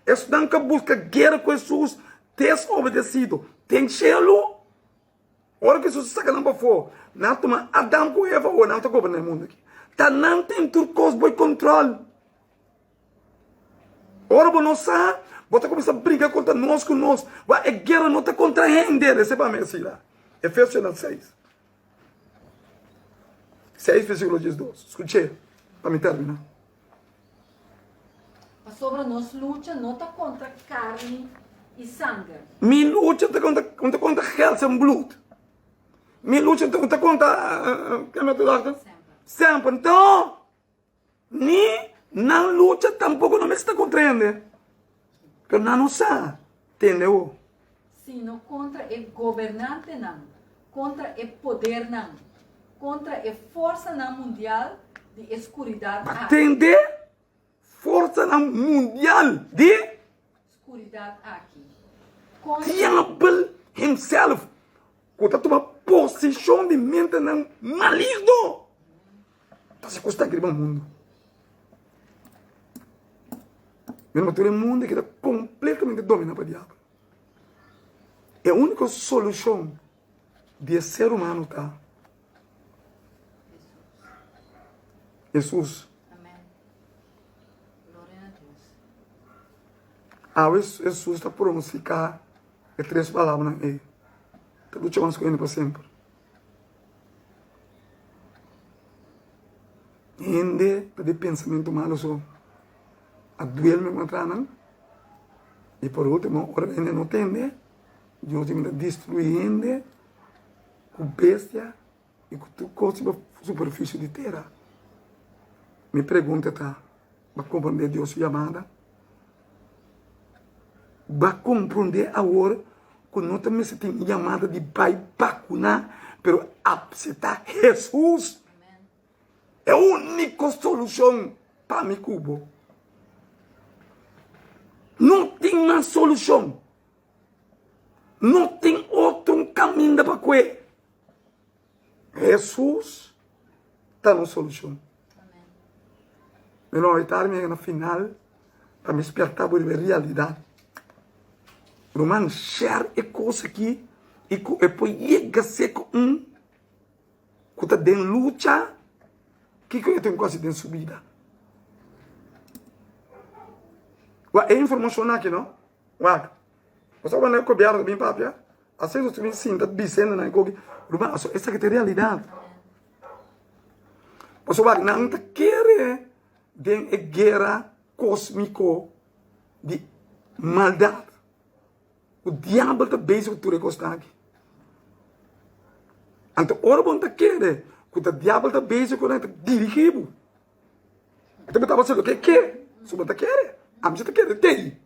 Esnan ku a buska guera ku Hesus desobedesido den shelu, ora ku Hesus a saka nan pafó, nan a tuma Adam ku Eva, awor nan ta goberná e mundu aki. Ta nan tin tur kos bo e kontrol. Ora bo no sa, bo ta kuminsá briga kontra nos ku nos. Wak e guera no ta kontra hende, reseba mi asina. Efesionan 6. 6 versíkulo 12. Skuch'é pa mi terminá. Pasobra nos lucha no ta kontra karni i sanger. Mi lucha ta kontra, no ta kontra gels en bloed. Mi lucha no ta kontra, ke mi ta dokter? Semper. No! Ni nan lucha tampoco no mester ta contra hende, pero nan no sa tende ho. Sino contra e gobernantenan, contra e podernan, contra e forsanan mundial di e scuridad Ba aki. tende forsanan mundial di. Skuridat aki. Kontra. Diabel himself ku ta tuma posishon di mentenan maligno ta hasi kos taki riba mundu. Mira tur e mundu a keda kompletamente dominá pa diabel. E úniko solushon di e ser humano ta. Hesus. Awe Hesus ta pronosticá e tres palabranan ei. Ta lucha mas ku hende pa semper. Hende ta di pensamentu malu so. A duelme kontra nan. I por último, ora hende no tende, Dios di mi ta destruí hende ku bestia i ku tur kos riba superfisie di tera. Mi pregunta ta, Bo a komprondé Dios su yamada? Bo a komprondé awor ku no ta mester tin yamada di bai bakuná, pero apseptá Hesus, e úniko solushon pa mi ku bo? No tin mas solushon. No tin otro kaminda pa kue. Hesus ta nos solushon. Mi no ahorita mi yega na final pa mi sperta bo riba e realidat. Ruman, share e kos aki i ku e por yega seka un ku ta den lucha, kiko e tin ku hasi den su bida. Wak e informashon aki no, wak, bo sa wak gobièrnu ta bin papia? Asina nos ta bin sinta bisendo nan koki, ruman, aso esaki ta e realidat. Pasobra nan ta kere den e guera kosmiko di maldat. Ku diabel ta bezig ku tur e kosnan aki. Anto ora bo ta kere ku ta diabel ta bezig ku nan, e ta dirigi bo. E ta botaba loke e ke, so bo ta kere. Ami si ta kere tei.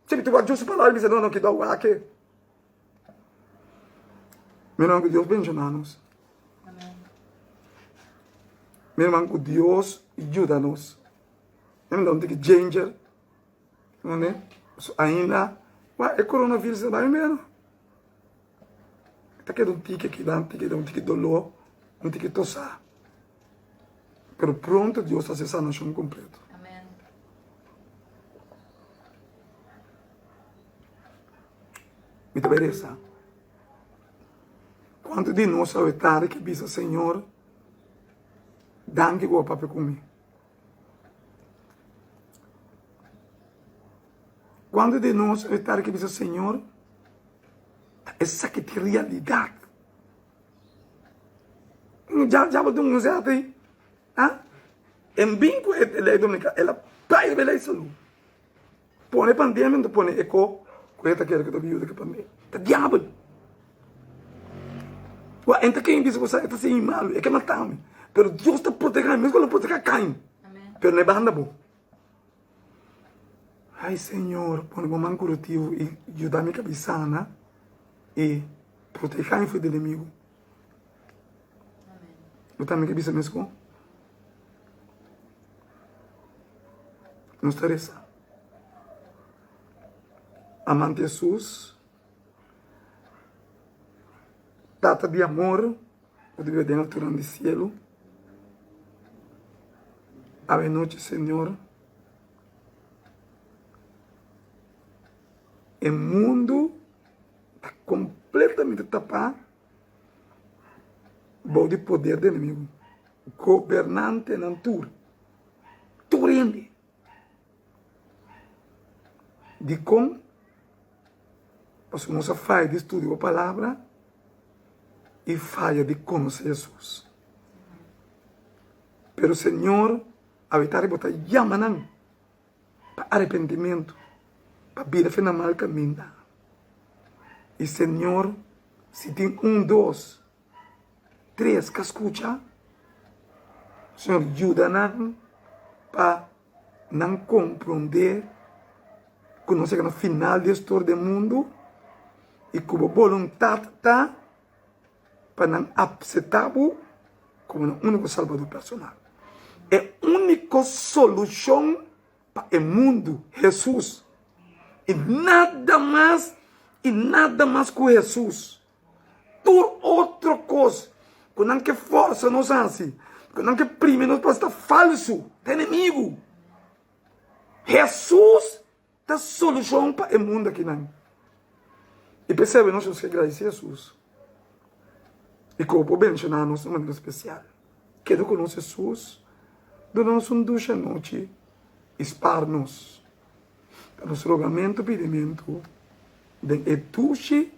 Si mi ta wak Dios su palabra, mi bisa no, no, keda wak e. Mi herman ku Dios bendiciona nos. Mi herman ku Dios yuda nos. Mi da un tiki ginger. Mane? So ainda, wa e coronavirus ta bai meno. Ta keda un tiki aki, un tiki, un tiki dolor, un tiki tosa. Pero pronto Dios ta haci sanacion completo. Amen. Mi ta bai reza. Cuanto di nos awe tarde ke bisa Señor, danki ku bo papia ku mi. Cuanto di nos awe tarde ke bisa Señor, ta esaki ta realidad. Ja ja bo tin un zet ei. Ha? En bin ku e lei dominikal, el a bai riba e lei salú. Pone pandemia, anto pone e ko ku e ta kere ku ta biuda ku pandemia. Ta diabel. Wak, en ta ken bisa ku sa e ta siñi malu, e ke mata mi. Pero Dios ta proteha mi, meskos lo proteha Kain. Pero no e banda bo. Ay Señor, pone bo man kurativo i yuda mi kabi sana i proteha mi for di enemigu. Bo tambe ke bisa meskos? Nos ta resa. Amante Hesus, Tata di amor, ku ta biba den alturan di sielu, awe nochi Señor, e mundu ta kompletamente tapá bou di poder di enemigu, gobernantenan tur, tur hende. Dikon? Pasobra nos a faya di studia bo palabra i faya di konosé Hesus. Pero Señor, awitari bo ta yama nan pa arepentimentu, pa bira fe na mal kaminda. I Señor, si tin un, dos, tres ka skucha, Señor yuda nan pa nan komprondé ku nos yega na final di e storia di e mundu i ku bo boluntat ta pa nan apseptá bo komo nan úniko Salbador personal. E úniko solushon pa e mundu, Hesus. I nada mas i nada mas ku Hesus. Tur otro kos ku nan ke forsa nos hasi, ku nan ke primi nos pa hasi ta falsu, ta enemigu. Hesus ta solushon pa e mundu akinan. I p'esei nos nos ke gradisí Hesus i ku bo por bendishoná nos na un manera spesial. Keda ku nos Hesus. Duna nos un dushi anochi i spar nos. Ta nos rogamentu pidimentu den e dushi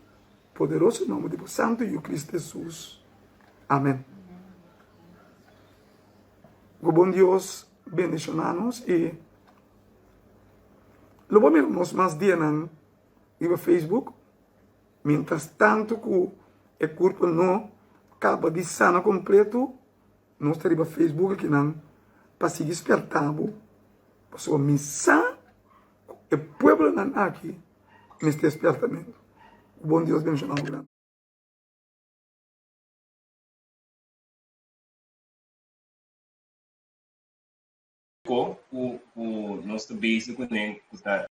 poderoso nomber di bo Santu Yu Cristo Jesus. Amen. Ku bon Dios bendiciona nos i lo bo mira nos mas dianan riba Facebook. Mientras tanto ku e kurpo no kaba di sana kompleto, nos ta riba Facebook akinan pa sigui sperta bo, pasobra mi sa ku e pueblonan aki mester spertamentu. Ku bon Dios bendiciona bo grandi. Ku ku nos ta bezig kuné ku ta.